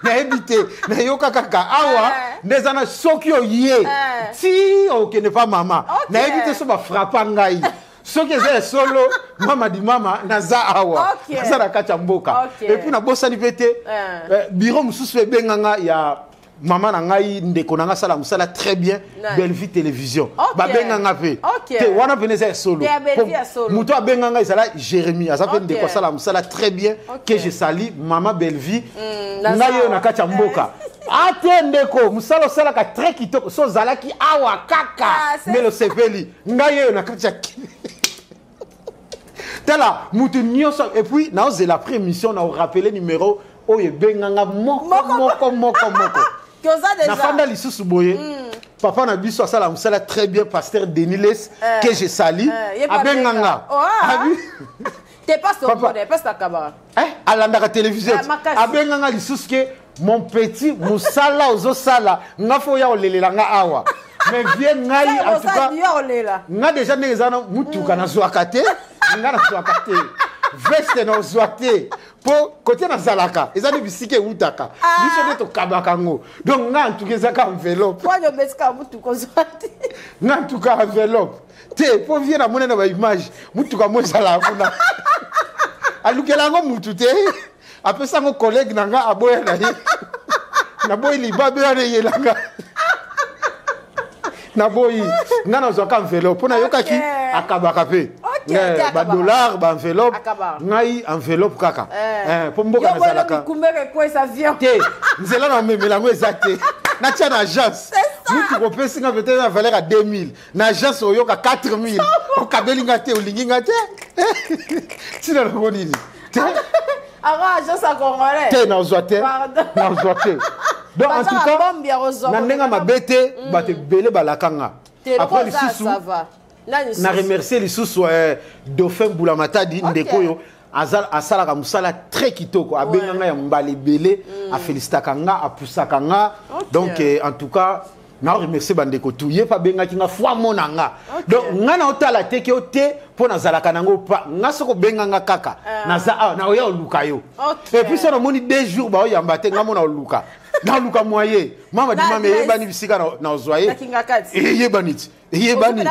nayebi te. Nayoka kaka awa nde eza na soki oye ti okende pa mama. Nayebi te so bafrapa ngai, soki eza ya solo. Mama di mama, naza awa, naza na kati ya mboka. Et puis nabosani mpe te, bureau mosusu ebenganga ya mama na ngai, ndeko na ngai asala mosala très bien, Bellevue Télévision. Babenganga mpe te, wana pene eza ya solo. Moto abenganga ezala Jérémie, aza mpe ndeko, asala mosala très bien, que je salue. Mama Bellevue, ngai oyo na kati ya mboka ate, ndeko, mosala osalaka très kitoko. So ozalaki awa kaka mbele osepeli. Ngai oyo na kati ya, tala mutu nyonso. Et puis naozela après émission na orappeler numéro oyo ebenganga moko moko moko moko. Nafanda lisusu boye, papa na biso asala mosala très bien, pasteur Denis Les que je salue, abenganga. Alandaka télévision, abenganga lisusu ke mon petit, mosala ozosala, nga fo oya olelela nga awa. Mais vie ngai, en tout cas nga déjà ndenge eza na mutuka, nazwaka te, nga nazwaka te veste, nazwa te, mpo kote nazalaka eza nde bisika ewutaka biso nde tokabaka yango. Donc nga en tout cas ezaka enveloppe, nga en tout cas enveloppe te, mpo vie namoni na baimage, mutuka mo ezalaka kuna, alukela yango mutu te, apesa yango collègue na nga, aboya na ye, naboyi libabe wana eyelanga, naboyi. Nga nazwaka enveloppe mpo nayokaki akabaka mpe. Badollar, baenveloppe, ngai enveloppe kaka mpo mboka nazalaka te. Nzela na omemela yango eza te. Natia na agence, mutu kopesi nga peut-être na valeur ya 2000, na agence oyoka 4000. Okabeli nga te, olingi nga te, ntina nango nini te? Agence ya congolais. Te, nazwa te, nazwa te. Donc en tout cas, na ndenge mabe te, bato ebele balaka nga. Après lisusu na remercier lisusu Dauphin Bulamatadi, ndeko oyo asalaka mosala très kitoko. Abenga nga ya mbala ebele, afélicitaka nga, apusaka nga. Donc en tout cas na remercier bandeko tu. Ye mpe abengaki nga fois mona nga. Donc nga na otala te ke o te mpo nazalaka nango pa nga. Soki obenga nga kaka, naza awa, naoya oluka yo. Et puis so namoni 2 jours baoyamba te, nga mona oluka, naluka moye. Mama dimama eyebani bisika nazwa ye, eyebani ti, eyebani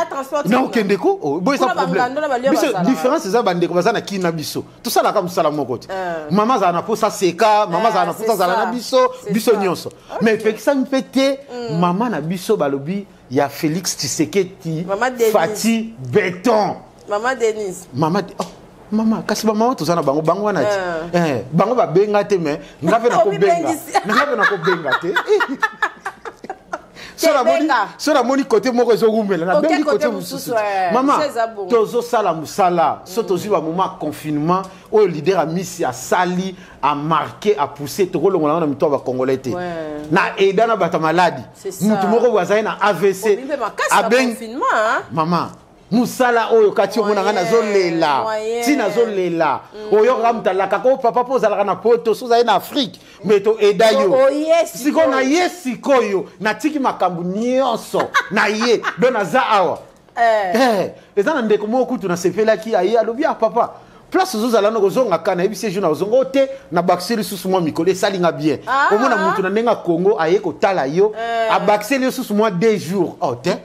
na okende ko boye. Eza problème biso, différence eza bandeko baza na kini na biso, tosalaka mosala moko te. Mama azala na mposa seka, mama azala na mposa azala na biso, biso nyonso. Mais epekisami mpe te. Mama na biso balobi ya Félix Tshisekedi, Fati Béton. Mama Denise. Mama, oh, mama, kasi bamama toza na bango, bango wana ti bango babenga te, mais nga mpe nakobenga, nga mpe nakobenga te. So namoni kote moko ezowumela, nabengi kote mosusu. Mama, tozosala mosala. So tozwi bamoment confinement oyo, leader Amisi asali, amarqué, apoussé, tokolongola ngo na mito ya bacongolais te. Na eda na bato ya maladi, mutu moko boye azali na AVC, abengi mama. Mosala oyo kati omona ngai nazolela, ti nazolela. Oyokaka moto alakaka o papa mpo ozalaka na poto, so ozali na Afrique, mais toeda yo. Sikoyo na ye, sikoyo natiki makambo nyonso na ye. Donc naza awa. Eza na ndeko moko kutu nasepelaki, aye alobi: "Ah papa, place ozozala na kozonga ka nayebisi ye jour nazonga o te, nabakiseli lisusu mwa mikolo." Esalinga bien omona mutu na ndenge ya Congo aye kotala yo, abakiseli yo susu mwa 2 jours. Oh te,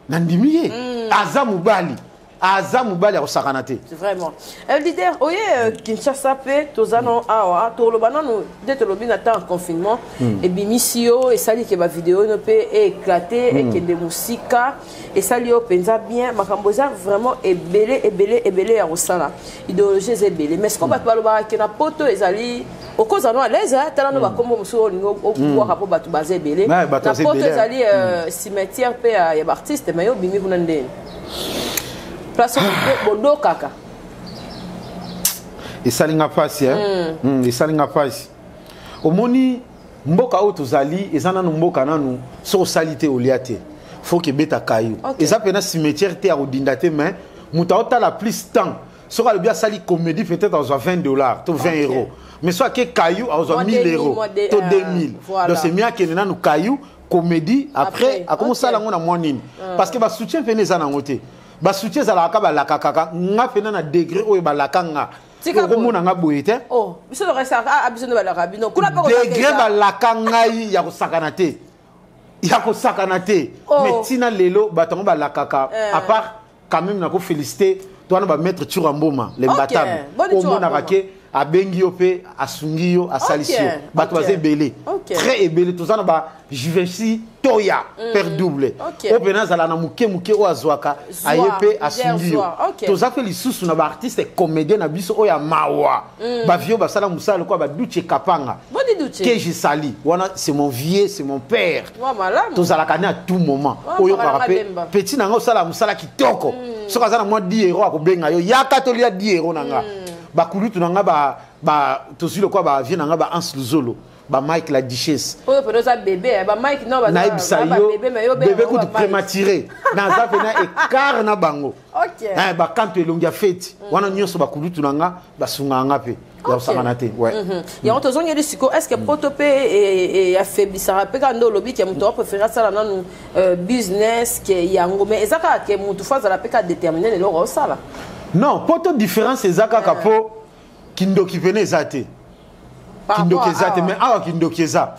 nandimi ye, aza mobali, aza mobali akosakana te. Vraiment, leader oye Kinshasa mpe toza no awa. Toloba nanu nde tolobi na temps ya confinement, ebimisi yo, esali ke bavideo no mpe éclate, ekende mosika, esali yo mpenza bien. Makambo eza vraiment ebele, ebele, ebele ya kosala, idéologie eza ebele. Mais sikoyo bato balobaka ke na poto ezali okozala no à l'aise. Tala no bakombo mosusu olingi obwaka mpo bato baza ebele. Na poto ezali cimetière mpe ya baartiste. Mais yo obimi kuna ndeni place bodokaka? Esalinga mpasi, esalinga mpasi. Omoni mboka oyo tozali, eza nanu mboka nanu soki osali te olia te, faut kebeta kayu. Eza mpena cimetière te ya kodinda te, mais moto aotala plus temps. Soki alobi asali comédie, peut-être azwa 20 $ to 20 euros, mais so ake kayu, azwa 1000 euros to 2000. Donc c'est mieux akende nanu kayu, comédie après, akomosala yango na mwa nini, parce que basoutien mpene eza nango te. Basoutien ezalaka balaka kaka nga mpena na degré oyo balaka nga, okomona nga boye te. Degré balaka ngai ya kosakana te, ya kosakana te. Mais ntina lelo bato yango balakaka, à part quand même nakofélicité to wana bamaître Tsura Mboma, lembatame, omonaka ke abengi yo mpe asungi yo, asalisi yo. Bato baza ebele, très ebele. Toza na ba Juvenci Toya, père double, oyo mpena azala na moke moke oyo azwaka, aye mpe asungi yo. Toza mpe lisusu na baartiste comédien na biso oyo ya mawa, bavieux basala mosala lokola baduche Kapanga, keji sali wana. C'est mon vieux, c'est mon père. Tozalaka ne à tout moment. Oyokaka mpe petit na nga osala mosala kitoko. Soki aza na mwa 10 euro, akobenga yo: "Yaka tolia 10 euro na nga." Bakulutu na nga, tozwi lokola bavieux na nga, ba Hans Luzolo, ba Mike la Duchesse. Oyo mpenza oza bébé, ba Mike no? Nayebisa yo, bébé kutu prématuré, naza mpena écart na bango. Bakanto elongi ya feti wana nyonso, bakulutu na nga basungaka nga mpe ya kosangana te. Yango tozongeli sikoyo: est ce que poto mpe affaiblisaka mpe kaka nde olobi ke moto apréféré asala nanu business ke yango? Mais eza kaka ke motu fo azala mpe kaka déterminé na eloko osala. Non, poto différence eza kaka mpo kindoki pene eza te, kindoki eza te. Mais awa kindoki eza.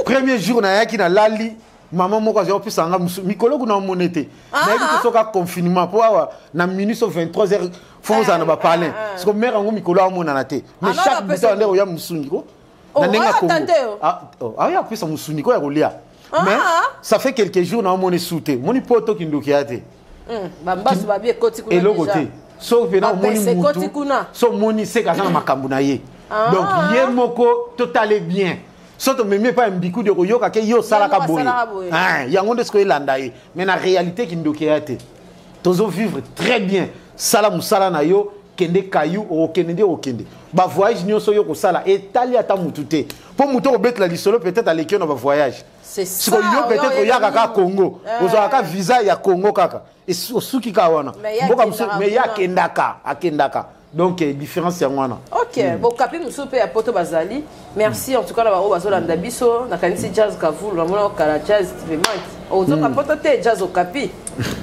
Premier jour nayaki, nalali, mama moko azwa kopesa nga mikolo kuna, omone te. Nayebi te soki confinement, mpo awa na minuit so 23 heures fo ozala na bapalin. Siko mare yango mikolo aomonana te, mais chaque butu ande oya mosungi ko na ndenge ya Kongo, aoya kopesa mosuni ko ya kolia. Mais ça fait quelques jours naomona esu te. Moni poto kindoki ya te. Bambasu babi ekoti kuna. Eloko te. So mpena omoni mutu, so omoni seka aza na makambo na ye. Ah. Donc ye moko totale bien. So tomemi epai ya mbikudi, okoyoka ke ye osalaka boye. Yango nde sikoyo elanda ye. Mais na réalité kindoki ya te. Tozo vivre très bien. Sala mosala na yo, kende kayu, okende nde okende. Ba voyage nyonso yo kosala etali ata mutu te. Po mutu okobetela lisolo peut-être aleki yo na ba voyage. Sikoyo yo peut-être oyaka kaka Congo, ozwaka visa ya Congo kaka. Osuki kaka wana. Mboka mosusu mais ye akendaka, akendaka. Donc différence yango wana. Ok, bokapi mosusu mpe ya poto bazali. Merci en tout cas na bango bazolanda biso. Nakanisi Jazz Kavulu, namona okala Jazz vraiment. Ozoka poto te Jazz okapi.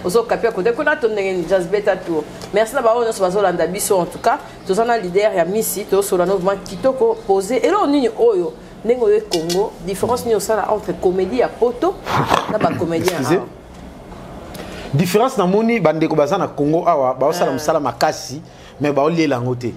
Ozokapi akote kuna to ndenge Jazz beta tour. Merci na bango nyonso bazolanda biso en tout cas. Toza na leader ya Misi, tozosola no vraiment kitoko posé. Eloko nini oyo ndenge oyo Congo, différence nini osala entre comédie ya poto na ba comédien? Différence namoni bandeko baza na Congo awa baosala mosala makasi mais baoliela yango te.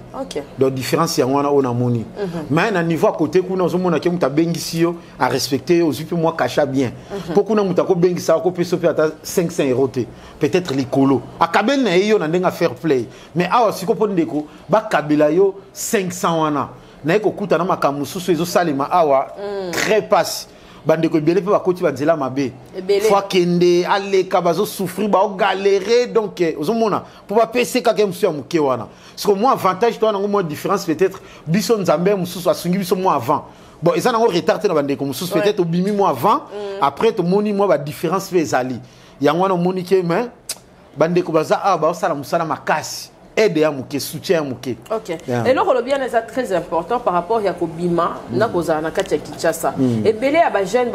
Donc différence yango wana oyo namoni. Mais na niveau ya côté kuna ozomona ke moto abengisi yo, arespecte yo, ozwi mpe mwa kasha bien. Mpo kuna moto akobengisa, akopesa mpe ata 500 euro te, peut-être likolo akabeli na ye yo na ndenge ya fair play. Mais awa siko mpo ndeko bakabela yo 500 wana, naye kokuta na makambo mosusu ezosalema awa très pasi. Bandeko ebele mpe bakoti banzela mabe, fo akende aleka, bazosouffrir, baogalere. Donc ozomona mpo bapese kaka ye mosusu ya moke wana. Siko mwa avantage to wana yango, mwa différence peut-être biso Nzambe mosusu asungi biso mwa avant. Bon, eza nango retard te na bandeko mosusu, peut-être obimi mwa avant, après tomoni mwa badifférence mpe ezali yango wana. Omoni ke mais bandeko baza awa baosala mosala makasi, aide ya moke, soutien ya moke. Ok. Eloko olobi wana eza très important par rapport ya kobima na kozala na kati ya Kinshasa. Ebele ya bajeune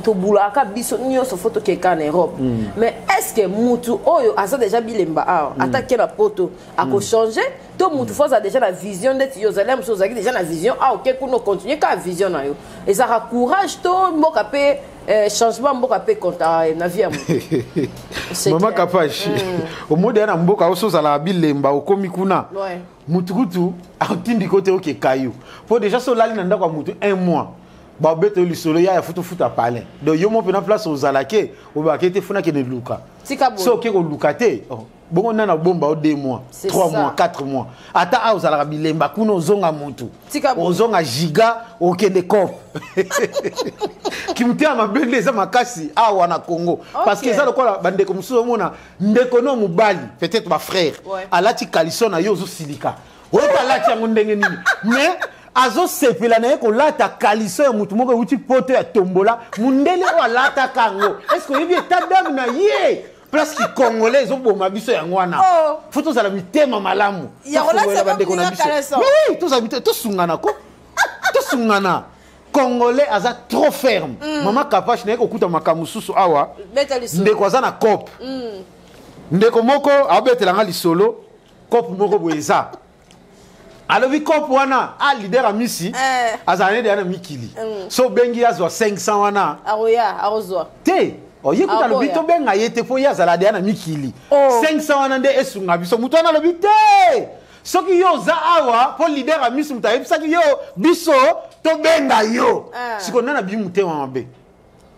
tobulaka biso nyonso fo tokeka na Europe. Mais est ce que mutu oyo aza déjà bilemba awa, ata ke na poto akochange to mutu fo aza déjà na vision ndeti yo ozali mosusu, ozalaki déjà na vision awa, oke kuna ocontinue kaka vision na yo? Ezalaka courage to mboka mpe changement mboka mpe konta na vie ya motu? Mama Kapashi, omodi ya na mboka oso ozalaka bilemba, okomi kuna mutu kutu atindi ko te oke kayu, mpo déjà so olali na ndako ya mutu un mois, babeta yo lisolo ya futufuta palin. Donc yo mo mpena place ozalake, obake te funa kende luka. So oke koluka te, bongo nani abomba yo 2 mois, 3 mois, 4 mois? Ata awa ozalaka bilemba, kuna ozonga mutu, ozonga giga, okende cop. Kimutema mabe nde eza makasi awa na Congo, parce que eza lokola bandeko mosusu, omona ndeko no mobali, peut-être bafrère, alati caleçon na yo, ozosilika oyo alati yango ndenge nini, mais azosepela na ye kolata caleçon ya motu moko euti poto ya tombola, mundele oyo alataka yango. Est ce que oyebi état d'âme na ye? Place ki congolais ezoboma biso yango wana. Fo tozala mitema malamu, bandeko na biso. Oui, tozala mitema, tosungana ko tosungana. Congolais aza trop ferme. Mama Kapache, naye kokuta makambo mosusu awa. Ndeko aza na cope, ndeko moko aobetelanga lisolo, cope moko boye eza, alobi cope wana a leader Amisi azala nede ya na mikili, so obengi azwa 500 wana. Te, oye kuta alobi tobenga ye te mpo ye azala deya na mikili. 500 wana nde esunga biso. Moto wana alobi te, soki yo oza awa mpo leader Amisi moto ayebisaki yo biso tobenga yo. Sikoyo nani abimi motema mabe?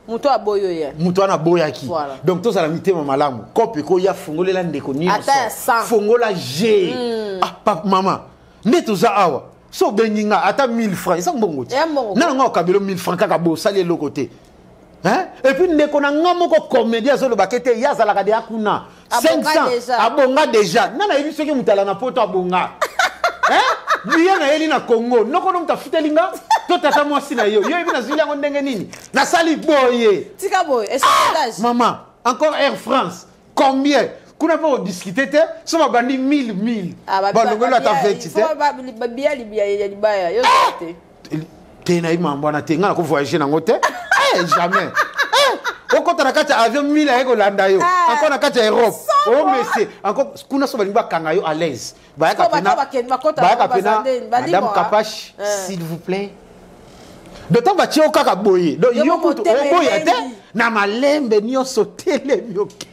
Moto aboyo ye. Moto wana aboyaki. Donc tozala mitema malamu. Kope ekoya, fungolela ndeko nyonso, fongola g. Ah, mama, nde toza awa, so obengi nga ata 1000 francs, eza mbongo te. Nana nga okabelo 1000 francs kaka bo osali eloko te. Et puis ndeko na nga moko comédien azolobaka ete ye azalaka deya kuna 500, abonga déjà. Nga nayebi soki moto ala na poto abonga biye nayeli na Congo, noko no moto afuteli nga to tata mwasi na yo, yo yebi nazwili yango ndenge nini, nasali boye. Tika boye. Mama, encore Air France combien kuna mpo odiscute te, so babandi 1000 1000, balongoli ata 20 te. Biya ya libaya yo te. Te, nayebi mambo wana te. Ngai nakovoyage nango te, jamais. Okota na kati ya avion, 1000 aye kolanda yo. Encore na kati ya Europe omese encore kuna, so balingi bakanga yo à l'aise, bayaka pena: "Madame Kapache, s'il vous plaît." D'autant batie yo kaka boye, donc yo kutu oboya te na malembe nyonso, telemi oke.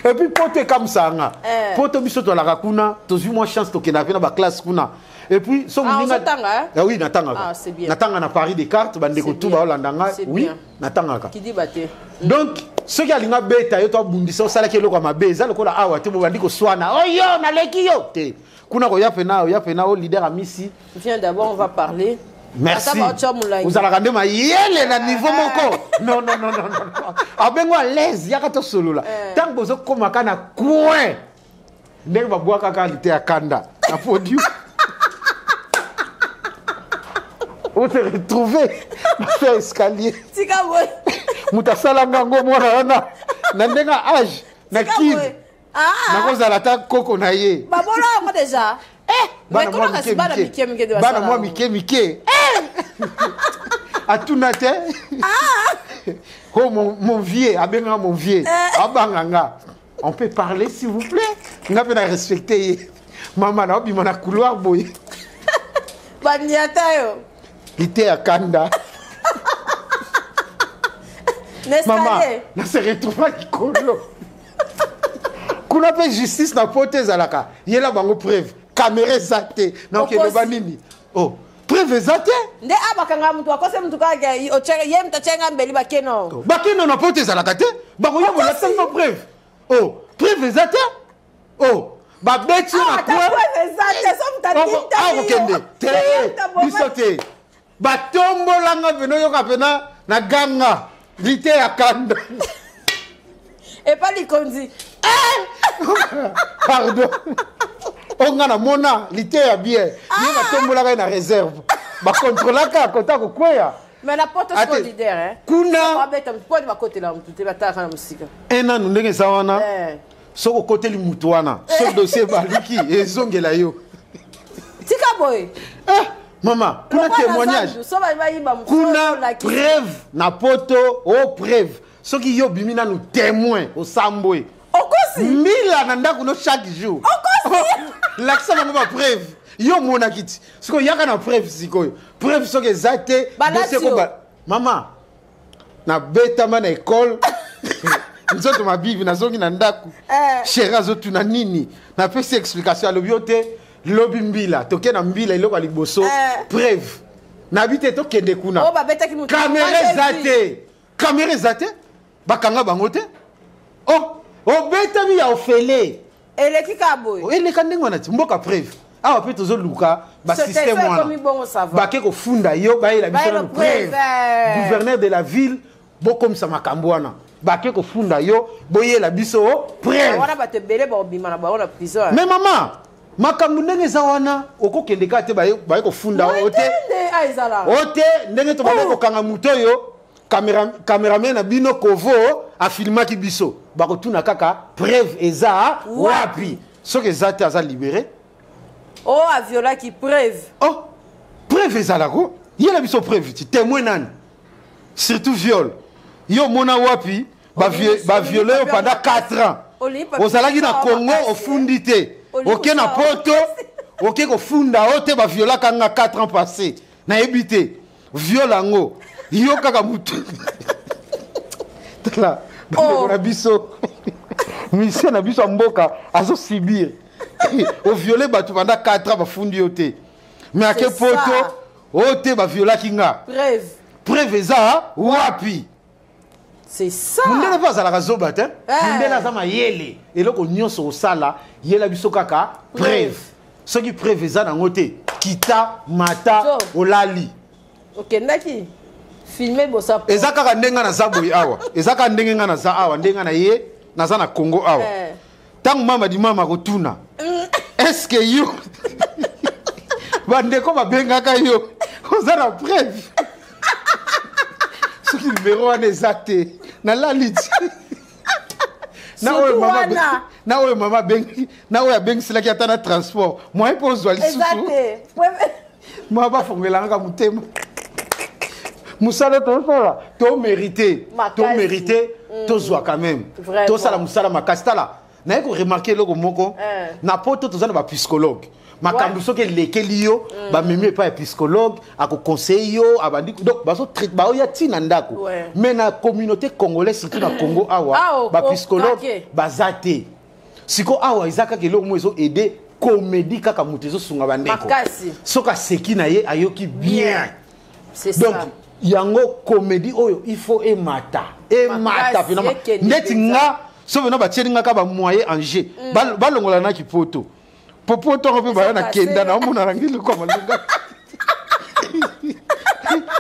Et puis poto ekamwisaka nga. Poto biso tolaka kuna, tozwi mwa chance, tokendaka mpe na baclasse kuna. Et puis so Ah, moninga ozotanga, hein? Ah oui, natangaka. Ah, c'est bien. Natanga na Paris Descartes, bandeko C'est tu bien. baolanda nga. C'est Oui, bien. natangaka. Kidiba te. Donc soki alingi abeta yo to abundisa, osalaki eloko ya mabe, eza lokola awa te bobandi koswana, oyo naleki yo te. Kuna koya pena, oya pena o leader Amisi. Viens d'abord, on va parler. Merci. Ata baotya molangi. Ozalaka nde mayele na niveau moko. Non, non, non, non, non. Abengo à l'aise, yaka tosolola. Ntango bozokomaka na coin, ndenge babwakaka lite ya kanda na podium, on se retrouve na escalier. Tika boye. Moto asalanga yango mwana wana na ndenge ya age na Tika kine boye. Ah. nakozala ata koko na ye. Babola yango déjà. Bana Mais mwa kuna kasi bana mike mike mike nde bana basala mwa yango. mike mike atuna te. Oh, mon vieux, abengaka mon vieux, abanga nga: "On peut parler, s'il vous plaît?" Nga mpe na respecte ye. Mama, naobima na couloir boye. Baniata yo. Lite ya kanda. Na Mama, escalier. na se retrouva likolo kuna mpe. Justice na poto ezalaka yela bango preuve, caméra eza te, naokeloba Okosi. nini? Oh, preuve eza te. Nde abakanga mutu akose mutu kaka ye mutu atyenga mbeli, bakeno. Bakende na poto ezalaka te, bakoya bolakisa bino preuve. Oh, preuve eza te. Oh, babeti yo na ata coin. Preuve eza te, so mutu atintami yo. Akokende te. Biso te, batombolanga pena, oyoka pena na ganga lite ya kanda. Epa likonzi. Pardon, o nga namona lite ya bien, ye batombolaka ye na réserve, bakontrolaka kota kokweya. Mais na poto Ate, siko leader, hein. Kuna- Babeta mutu po bakotela mutu te, batalaka na mosika. Un nanu ndenge eza wana, soki okoteli mutu wana, so dossier ebaluki, ezongela yo. Tika boye. Eh, mama, kuna Lokola na témoignage. zandu, so bayiba mutu, Kuna olakisi. preuve na poto o preuve, soki yo obimi nanu témoin, osambwe. Okosi. Mbila na ndako no chaque jour. Lakisa bango bapreuve, yo omonaki ti sikoyo, yaka na preuve. Sikoyo preuve soki eza te, Balati dossier yo. Mama, nabetama na ekole, nzoto mabibi, nazongi na ndako. Chéri azotuna nini, napesi explication, alobi yo te, lobi mbila, toke na mbila, eloko ya liboso, preuve. Nabi te, tokende kuna. Oyo babetaki mutu. Caméra Moi, eza j'ai vu. te, caméra eza te, bakanga bango te. Oh, obetami ya ofele. Eleki kaka boye. Eleka ndenge wana ti mboka preuve. Awa mpe tozoluka basystème So ekomi wana. bongo, ça va. Bake kofunda yo, bayela biso Bayela nanu preuve. preuve. Gouverneur de la ville, bokomisa makambo wana, bake kofunda yo, boyela biso preuve. Wana bato ebele bakobima na bango na prison. Mais mama, makambo ndenge eza wana, okokende kaka te, baye kofunda o te. Nde a ezala. O te, ndenge tobande kokanga moto oyo, cameraman na bino kovo afilmaki biso, bakotuna kaka preuve eza wapi. Soki eza te, aza libéré. Oyo aviolaki, preuve? Oh, preuve ezalako, yela biso preuve ti témoin nani. Surtout viol, yo omona wapi baviole yo pendant 4 ans, ozalaki na Congo, ofundi te, oke na poto, oke kofunda o te baviolaka nga 4 ans passé, nayebi te viol yango. Yo kaka mutu, tala bandeko na biso, musicien na biso ya mboka azosubir. Oviole bato pendant 4 ans, bafundi yo te, mais ake C'est ça. poto, oyo te baviolaki nga. Preuve. Preuve eza wapi? C'est ça. Mondele mpe azalaka zoba te, mondele aza mayele. Eloko nyonso osala, yela biso kaka preuve. Soki preuve eza nango te, kita mata. So. Olali. Okendaki filme bosa. Eza kaka ndenge naza boye awa, eza kaka ndenge nga naza awa, ndenge na ye naza na Congo awa. Ntango mama di mama kotuna: "Est-ce yo bandeko babengaka yo, oza na preuve?" Soki numero wana eza te, nalali ti na oyo. Surtout Mama wana. Na oyo mama abengi, na oyo abengiselaki ata na transport moyen mpo ozwa Eza lisusu. te. Preuve. Mwa bafongelanga motema, mosala tosala, tomérite. Makasi. Tomérite tozwa quand même. Vraiment. Tosala mosala makasi, tala. Naye koremarquer eloko moko. Na poto toza na bapsychologue. Makambo soki elekeli yo, bamemi epai ya psychologue, akoconseille yo, abandi donc baoya ntina ndako. Mais na communauté congolaise, surtout na Congo awa, Ah, bapsychologue baza te. Siko awa eza kaka eloko moko ezoaide comédie, kaka moto ezosunga bandeko. Makasi. Soki aseki na ye, ayoki bien. C'est Donc ça. yango comédie oyo, il faut emata, emata. Makasi, Pena ekende ndeti mpenza. nga so pena batieli nga kaka bamoyen en jeu. Balongola naki poto po poto yango mpe baya na kenda naomona na ngi lokwa malonga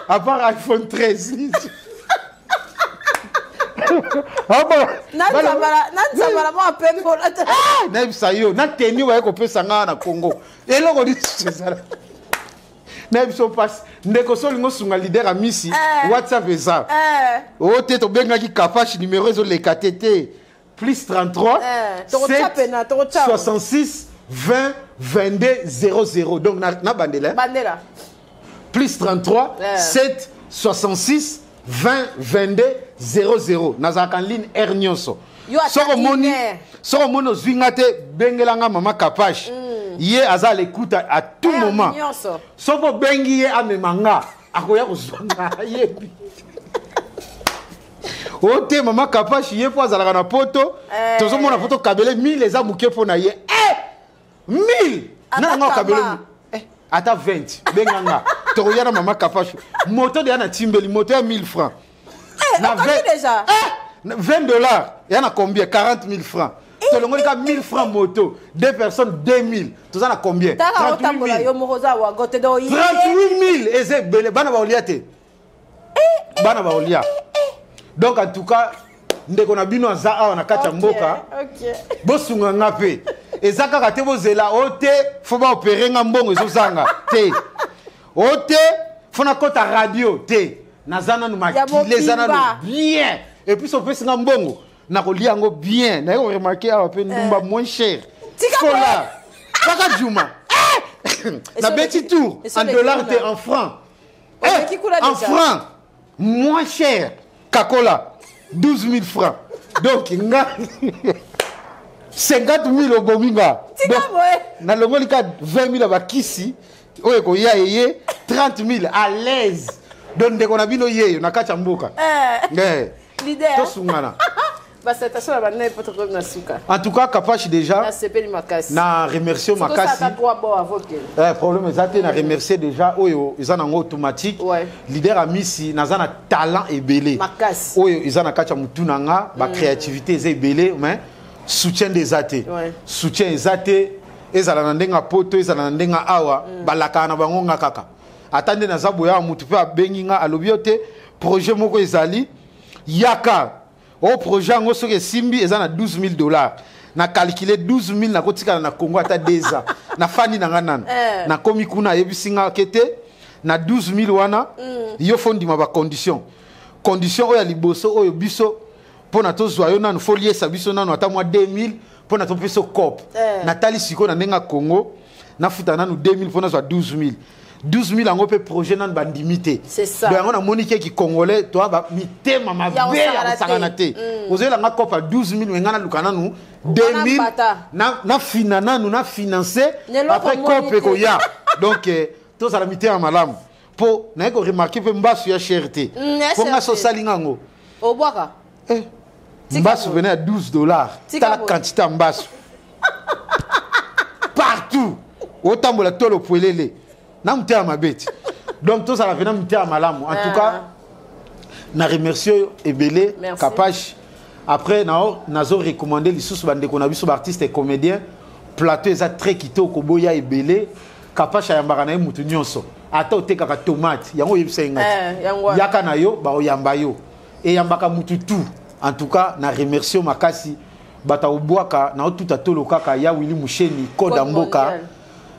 à part iPhone 13. Ah bon, Nanzambala mwa pembola. Nayebisa yo, na teni baye kopesa nga na Congo, eloko lisusu ezala. Nayebi so mpasi, ndeko. So olingi osunga leader Amisi, WhatsApp eza oyo te. Tobengaki Kapache, numéro ezoleka te te: plus 33 Tokotia 7 pena, tokotia. 66 20 22 00. Donc na bandela, hein? Bandela. Plus 33 7 66 20 22 00. Nazalaka en ligne heure nyonso. Yo ata Soki omoni une heure. Soki omoni ozwi nga te, bengela nga mama Kapache. Ye aza à l'écoute à tout Heure moment. nyonso. Soki obengi ye, amema nga, akoya kozwa nga, ayebi o te. Mama Kapache, ye mpo azalaka na poto. Tozomona po tokabele 1000 eza moke mpo na ye. 1000 Ata nana nga okabele kama. ata 20, benga nga, tokoya na mama Kapache. Moto deya na timbeli moto ya 1000 francs. Na Okoki 20 déjà. 20 $ ya na combien? 40 000 francs. Tolongoli ka 1000 francs moto, deux personnes 2000, toza na combien? Tala, 38 otambola 000. yo moko, oza wago te, donc 38 000 eza ebele. Bana baolia te, bana baolia. Donc en tout cas, ndeko na bino aza awa na kati ya mboka. Bosunga nga mpe, eza kaka te bozela o te fo baopere nga, mbongo ezozanga te, o te fo nakɔta radio te. Naza nanu makili eza nanu mobimba. bien. Et puis sopesi nga mbongo, nakolia yango bien. Naye koremarquer awa mpe ndumba moins cher. Tika. Fola kaka juma nabeti tour Eso en leki dollar kuna. te, en franc. Oleki kuna En déjà. franc moins cher, kakola 12 000 francs. Donc nga 50 000 obomi nga. Tika Donc, boye. nalongoli ka 20 000 ya bakisi oyo ekoya, eye 30 000 à l'aise. Donc ndeko na bino yeyo na kati ya mboka. Leader. Tosungana. Basalutation na banda po tokomi na suka. En tout cas, Kapache, déjà Nasepeli makasi. na remercie makasi. Ata droit bo avoke. Problème eza te. Na remercier déjà oyo eza nango automatique. Leader Amisi, naza na talent ebele Makasi. oyo eza na kati ya motu na nga, bacréativité eza ebele, mais soutien nde eza te. Soutien eza te. Ezala na ndenge ya poto, ezala na ndenge ya awa, balakaka na bango nga kaka. Ata nde naza boye awa, motu mpe abengi nga, alobi yo te projet moko ezali, yaka o projet yango soki esimbi eza na 12 000 $. Na calcule 12 000, nakotikala na Congo ata 2 ans, nafandi na nga nano. Nakomi kuna, ayebisi nga ke te, na 12 000 wana, yo fo ndima bacondition. Condition oyo ya liboso oyo biso mpo na tozwa yo nanu, fo liesa biso nanu ata mwa 2000 mpo na topesa cope. Natali sikoyo na ndenge ya Congo, nafuta nanu 2000 mpo nazwa 12 000. 12 000 yango mpe projet nanu bandimi te. C'est ça. Donc yango namoni keki congolais toa mitema mabe Ya ya kosakana kosakana te. te. Ozoyelanga cope ya 12 000, me ngai naluka nanu 2000 mbata. nafina nanu na finance. Neloko Après moni cope te. ekoya. Donc tozala mitema malamu mpo naye koremarquer mpe mbasu ya cher te. Ya Mpo nga cher so te. osali nga yango. Obwaka. Tika Mbasu boye. pene ya 12 $. Tika Tala boye. quantité ya mbasu partout, otambola tolo pwelele na motema mabe ti. Donc tozala pena motema malamu. En tout cas, na remercie oyo ebele. Merci. Kapache, après nazo recommander lisusu bandeko na biso baartiste et comédien, plateau eza très kitoko, boya ebele. Kapache ayambaka na ye mutu nyonso, ata otekaka tomate, yango oyebisa ye Eh, ngati yango wana. yaka na yo, baoyamba yo, eyambaka mutu tout. En tout cas, na remercie makasi. Bato akobwaka na otuta tolo kaka ya Willi Musheni, code ya Code mboka. mondial.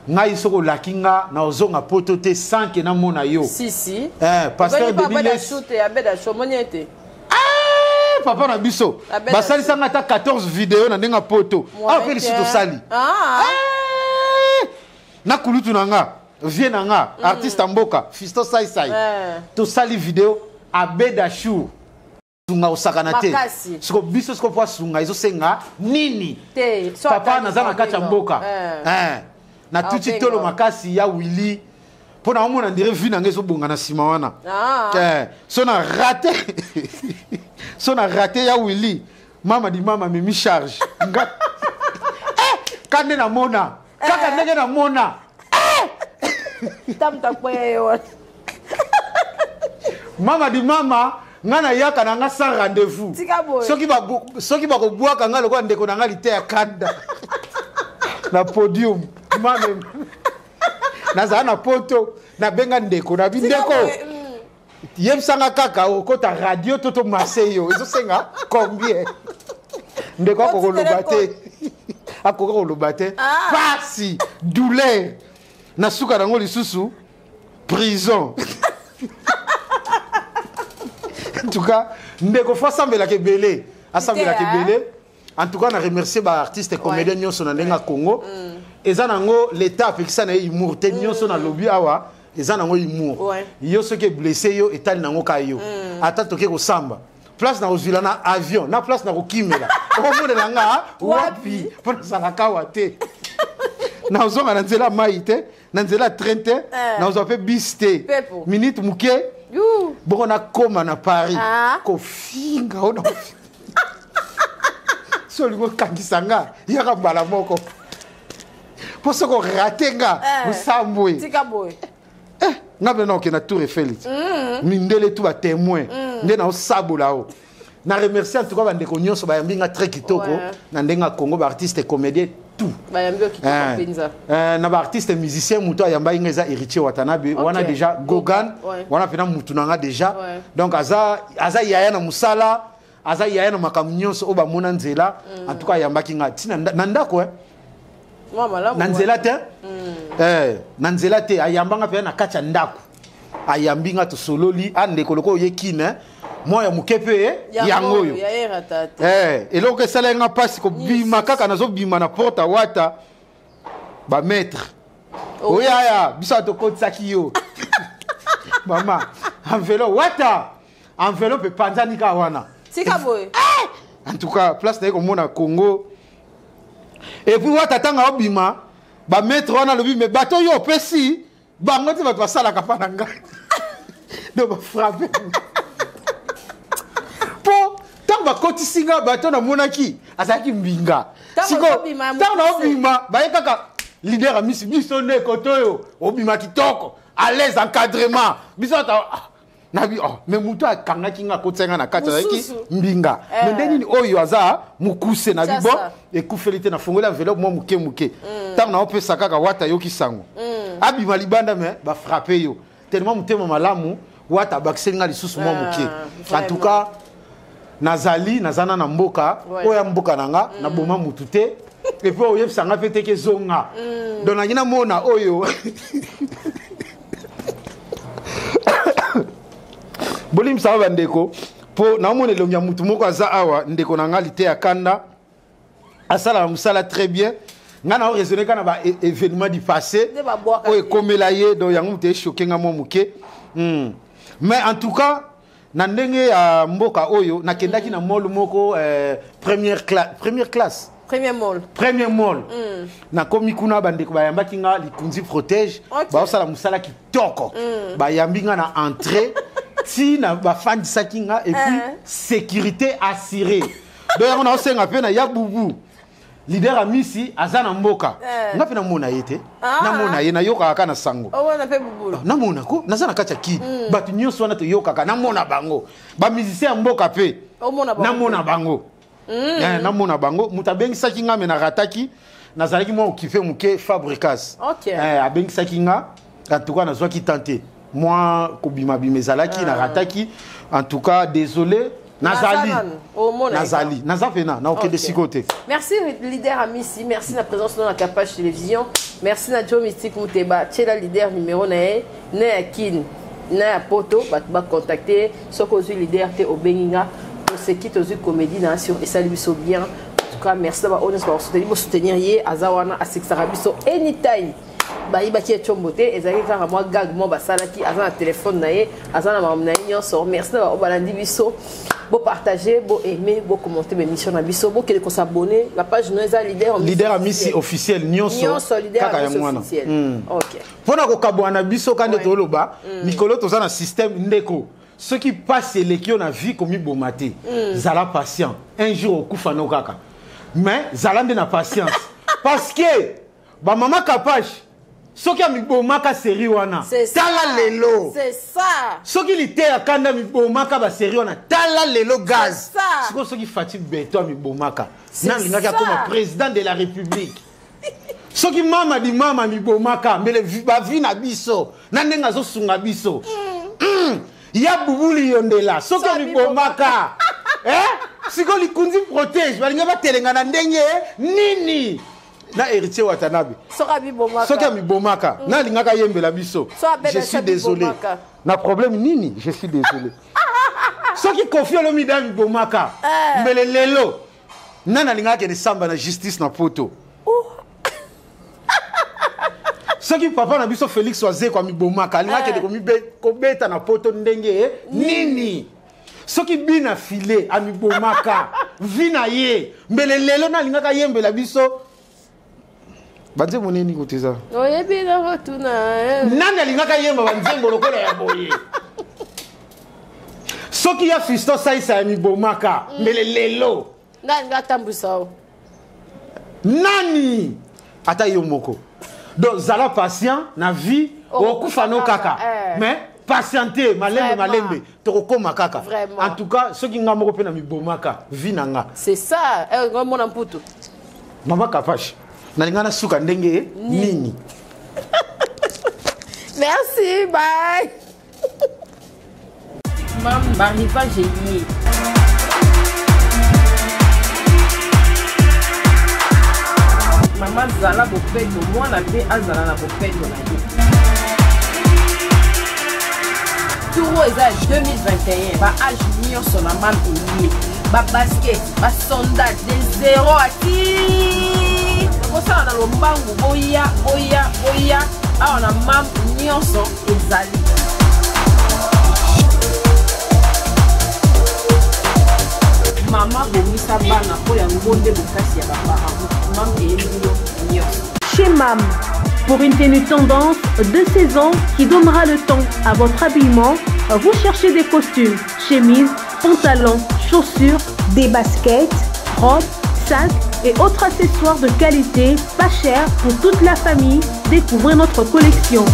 Ngai soki olaki nga, na ozonga poto te sans ke namona yo. Si si. Pasteur Denis Abeda show, omoni ete Eh, papa na biso Abeda basalisanga ata 14 video na ndenge ya poto awa mpe lisusu tosali. Ah. Eh, na kulutu na nga, vie na nga, artiste ya mboka, Fisto Saisai. Tosali video Abeda Shour. Sunga osakana te. Siko biso siko po asunga ezosenga nini? Papa naza na kati ya mboka. Eh. Na tuti tolo makasi ya Willy mpo na omona ndire vi na ngai ezobonga na nsima wana. Ah. Eh, so na rate so na rate ya Willy mama di mama memi charge nga eh, ka nde namona kaka ndenge namona mama di mama nga nayaka na nga sans rendez-vous soki bakobwaka nga lokola ndeko na nga liteya kanda na podium mame nazala na poto nabenga ndeko nabi ndeko yebisanga kaka okota radio to tomase yo ezosenga combien ndeko akokoloba te akoka koloba te ah. pasi douleur na suka nango lisusu prison en tout cas ndeko fo asambelaka ebele asambelaka ebele. En tout cas na remercier ba artiste comédien nyonso na ndenge ya Congo. Eza nango l'état apekisa na ye humour te nyonso na lobi awa eza nango humour. Yo soki blessé yo etali nango ka yo. Ata toke kosamba place na kozwila na avion na place na kokimela okomonela nga wapi mpo nazalaka awa te nazonga na nzela mai te na nzela train te eh. nazwa mpe bis te minute moke bongo nakoma na paris ah. kofinga o na so olingi okangisa nga yaka mbala moko mpo soki orate nga eh. osambwe eh, nga mpe naokende na tour eiffel mm. mindele tu batémoin mm. nde naosabola o na remercie en tout cas bandeko nyonso bayambi nga très kitoko na ndenge ya congo baartiste comédien tout eh, eh, na baartiste musicien moto ayambaki nga eza héritier watanabe okay. Wana déjà gogan ouais. Wana mpena mutu na nga déjà ouais. Donc aza, aza yaya na mosala aza yaya na makambo nyonso oyo bamona nzela mm. En tout cas ayambaki nga ntina na ndako eh. Na nzela te mm. Eh, na nzela te ayambanga mpenza na kati ya ndako ayambi nga tosololi andeko lokola oye kine mwa ya moke mpe yango oyo eh, eloko esalaki nga mpasi kobima kaka nazobima na porte awata bamaître oh. Oyaya biso tokotisaki yo mama enveloppe wata enveloppe epanzani kaka wana tika boye eh! En tout cas place naye komona congo et puis wata ntango aobima bamaître wana alobi me bato oyo opesi bango te bato basalaka mpa na ngai donc bafrappe mpo ntango bakotisi nga bato namonaki azalaki mbinga sikoyo ntango naobima baye kaka leader amisi biso nde kote oyo obima kitoko à l'aise encadrement biso ata ah, nabi oh, me moto akangaki nga akotisaki nga na kati azalaki mbinga eh. Me nde nini oyo aza mokuse na bi bon ekufeli te nafongoli enveloppe mwa moke moke ntango mm. Naopesa kaka wata ayoki sango mm. Abima libanda me bafrappe yo tellement motema malamu wata abakiseli nga lisusu mwa moke ah, en tout cas nazali naza na na mboka oyo ya mboka na nga mm. Naboma mutu te epuis oyebisa nga mpe teke ezonga mm. Donc nangi namona oyo bolimbisaka bandeko mpo naomona elongi ya mutu moko aza awa ndeko na nga liteya kanda asalaka mosala très bien nga na oraisonne kaka na ba événement du passé oyo ekomela ye donc yango moto echoke nga mwa moke hmm. Mais en tout cas na ndenge ya mboka oyo nakendaki na mall moko eh, première, cla première classe premier mall premier mall mm. Nakomi kuna bandeko bayambaki nga likunzi protège okay. Baosala mosala kitoko mm. Bayambi nga na entrée ntina bafandisaki nga et puis eh. Sécurité assurée donc yango naosenga mpe na ya bubu leader amisi aza na mboka eh. Nga mpe namona ye te ah. Namona ye nayokaka kaka na sango oh, ah, namona ko naza na kati ya kini mm. Bato nyonso wana toyokaka namona bango bamusicien ya mboka mpe namona bango mm. Eh, namona bango moto abengisaki nga me narataki nazalaki mwa okipe moke fabricas okay. Eh, abengisaki nga en tout cas nazwaki temps te mwa kobimabima ezalaki ah. Narataki en tout cas désolé nazali nazali naza pena naokende sikoyo te. Merci leader Amisi, merci na présence na Capage Télévision, merci na Joe Mystique Muteba tiela leader numéro na ye na ya kin na ya poto bato bacontacte soki ozwi leader te obengi nga toseki tozwi comédie na sur esali biso bien. En tout cas merci na baoyo nyonso bakosoutenir bosoutenir ye aza wana asekisaka biso anytime. Bayibaki ye tshombo te, ezalaki kaka mwa gag mwa basalaki. Aza na telefone na ye, aza na makambo na ye nyonso. Merci na baoyo balandi biso. Bopartage, boaime, bokommente baémission na biso, bokende kosabonner la page no eza Leader. Leader Amisi officiel nyonso. Kaka yango wana. Mpo na kokabwana na biso ka nde toloba mikolo toza na système. Ndeko, soki mpasi eleki yo na vie, komiboma te. Zala patient, un jour okufa no kaka, mais zala nde na patience, parce que bamama Kapage, soki amibomaka série wana, tala lelo. Soki Liteya Kanda amibomaka basérie wana, tala lelo gaz. Sikoyo soki Fati Beto amibomaka, nalingaki akoma président de la République. Soki mama di mama amibomaka, mbele bavi na biso na ndenge azosunga biso. Ya Bubuli Yondela, soki amibomaka, eh? Sikoyo Likunzi Protège balingi batelenga na ndenge nini na Héritier Watanabe? Soki amibomaka, na alingaka yembela biso "Je suis désolé" na problème nini? Je suis désolé. Soki Kofi Olomide amibomaka, mbele lelo nani alingaka kende samba na justice na Poto? Soki papa na biso Félix Wazeko amibomaka, alingaka kende kobeta na Poto ndenge nini? Soki Bina File amibomaka vi na ye, mbele lelo na alingaka yembela biso banzembo nini? Kutu eza oyebi na kotuna. Nani alingaka yemba banzembo lokola ya boye? Soki ya Fiston Saisa ya mibomaka, mbele lelo nani nga atambwisa o? Nani? Ata yo moko. Donc zala patient na vie, okufa no kaka, mais patiente, malembe malembe, tokokóma kaka. En tout cas, soki nga moko mpe na mibomaka vie na nga. C'est ça, mona mputu. Mama Kapache, nalinga nasuka ndenge nini? Merci, bye. Mam barivage eye. Mama, zala bopeto, mwana mpe azala na bopeto na ye. Tour oyo eza ya 2021, baage nyonso na mam eye, babasket, basandale de 0 ati kosala na lombangu. Boya, boya, boya awa na mam, nyonso ezali. Mama, bongisa bana mpo yango nde bokasi ya baparent. Mam eyebi bino nyonso. Chez MAM, pour une tenue tendance de saison qui donnera le ton à votre habillement, vous cherchez des costumes, chemises, pantalons, chaussures, des baskets, robes, sacs et autres accessoires de qualité, pas cher pour toute la famille. Découvrez notre collection.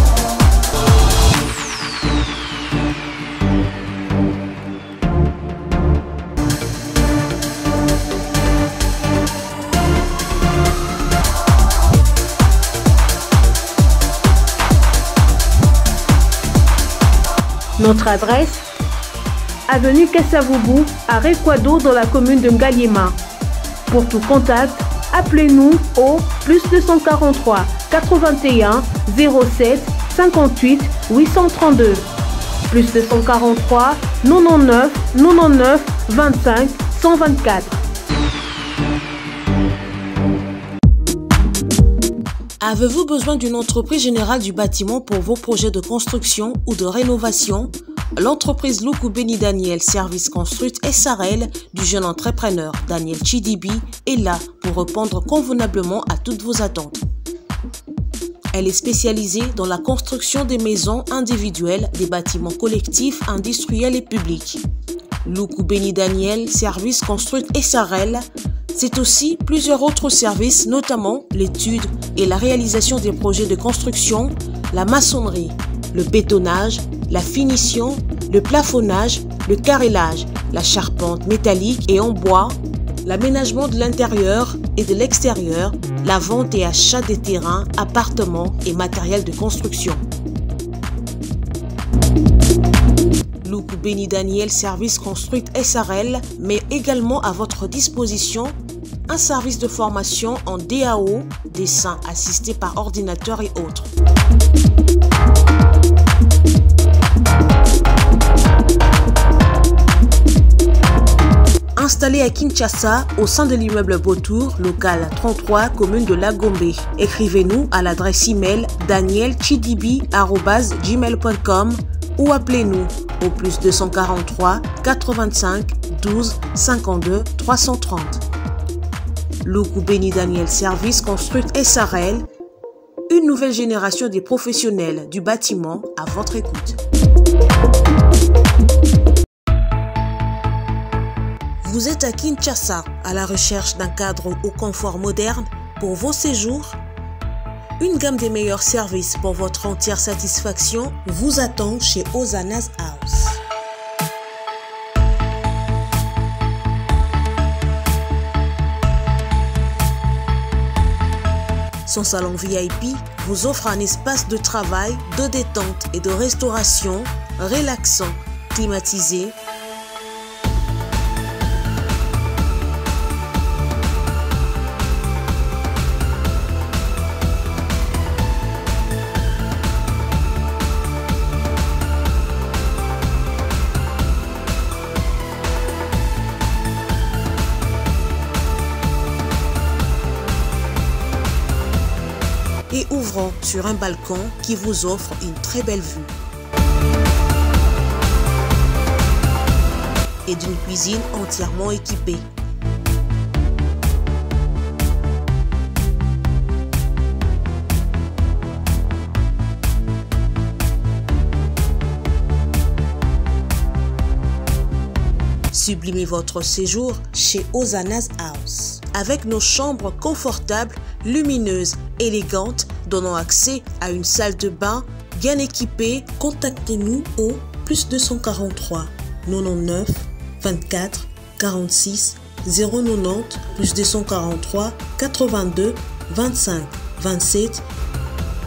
Notre adresse: avenue Kasavubu, à Rekwado, dans la commune de Ngaliema. Pour tout contact, appelez-nous au plus 243 81 07 58 832, plus 243 99 99 25 124. Avez-vous besoin d'une entreprise générale du bâtiment pour vos projets de construction ou de rénovation? L'entreprise Loukou Beni Daniel Service Construite SARL du jeune entrepreneur Daniel Chidibi est là pour répondre convenablement à toutes vos attentes. Elle est spécialisée dans la construction des maisons individuelles, des bâtiments collectifs, industriels et publics. Loukou Beni Daniel Service Construite SARL, c'est aussi plusieurs autres services, notamment l'étude et la réalisation des projets de construction, la maçonnerie, le bétonnage, la finition, le plafonnage, le carrelage, la charpente métallique et en bois, l'aménagement de l'intérieur et de l'extérieur, la vente et achat des terrains, appartements et matériel de construction. Loukou Beni Daniel Service Construite SARL met également à votre disposition un service de formation en DAO, dessin assisté par ordinateur et autres. Installé à Kinshasa, au sein de l'immeuble Beautour, local 33, commune de Lagombe. Écrivez-nous à l'adresse email danielchidibi.gmail.com ou appelez-nous au plus 243 85 12 52 330. Loukou Béni Daniel Service Construct SRL, une nouvelle génération des professionnels du bâtiment à votre écoute. Vous êtes à Kinshasa à la recherche d'un cadre au confort moderne pour vos séjours Une gamme des meilleurs services pour votre entière satisfaction vous attend chez Ozana's House. Son salon VIP vous offre un espace de travail, de détente et de restauration relaxant, climatisé, et ouvrant sur un balcon qui vous offre une très belle vue. Et d'une cuisine entièrement équipée. Sublimez votre séjour chez Ozana's House. Avec nos chambres confortables, lumineuses, élégantes, donnant accès à une salle de bain bien équipée, contactez-nous au plus 243 99 24 46 090 plus 243 82 25 27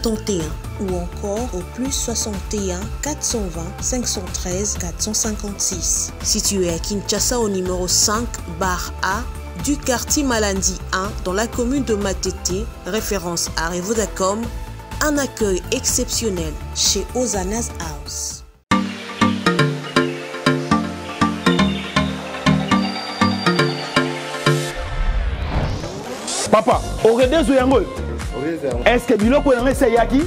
31 ou encore au plus 61 420 513 456. Situé à Kinshasa au numéro 5 bar A du quartier Malandi 1 dans la commune de Matete, référence à Revodacom, un accueil exceptionnel chez Ozana's House. Papa, oredezo yango est-ce que biloko yango esi eyaki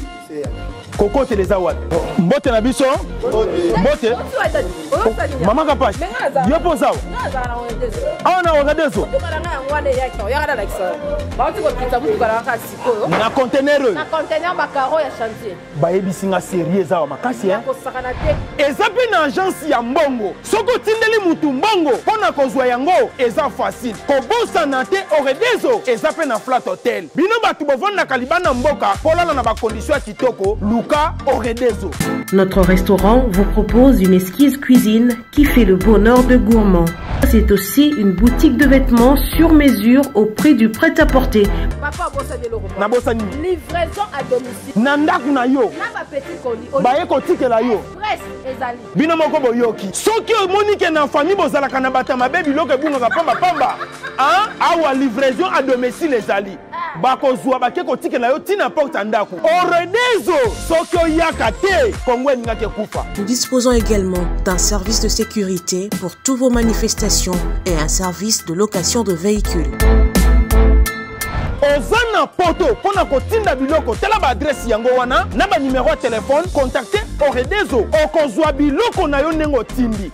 kokotela eza wapi mbote na biso mbote mama kapash yo mpo oza awa na oredezo na contener oyo bayebisi nga serie eza wa makasi eza mpe na agence ya mbongo soki otindeli mutu mbongo mpo na kozwa yango eza facile kobosana te oredezo eza mpe na flat hotel bino bato bovandaka libanda mboka polala na bakondisio ya kitoko luka oredezo. Notre restaurant vous propose une esquisse cuisine qui fait le bonheur de gourmands. C'est aussi une boutique de vêtements sur mesure au prix du prêt-à-porter. Papa nabosani livraison à domicile na ndako na yo na ba petit colis baye kotikela yo express ezali bino moko boyoki soki omoni ke na famille bozalaka na bato ya mabe biloko ebungaka pamba pamba awa livraison à domicile ezali bakozwa bake kotikela yo ntina porte ya ndako oredezo soki oyaka te kongo elingaki ekufa. Nous disposons également d'un service de sécurité pour toutes vos manifestations et un service de location de véhicules. Oza na poto mpo na kotinda biloko tala baadrese yango wana na banimero ya telefone contacte oredezo okozwa biloko na yo ndenge otindi.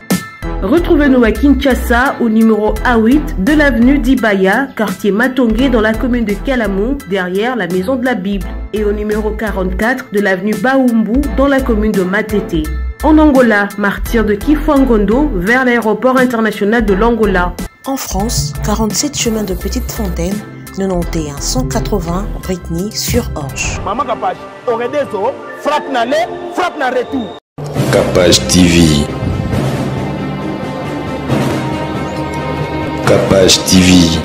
Retrouvez-nous à Kinshasa au numéro A8 de l'avenue d'Ibaya, quartier Matongé dans la commune de Kalamu, derrière la maison de la Bible, et au numéro 44 de l'avenue Baumbu dans la commune de Matete. En Angola, martyr de Kifuangondo vers l'aéroport international de l'Angola. En France, 47 chemin de Petite Fontaine, 91 180 Brittany sur Orge. Maman Kapash, Oredezo, frappe na aller, frappe na retour. Kapash TV. Kapash TV.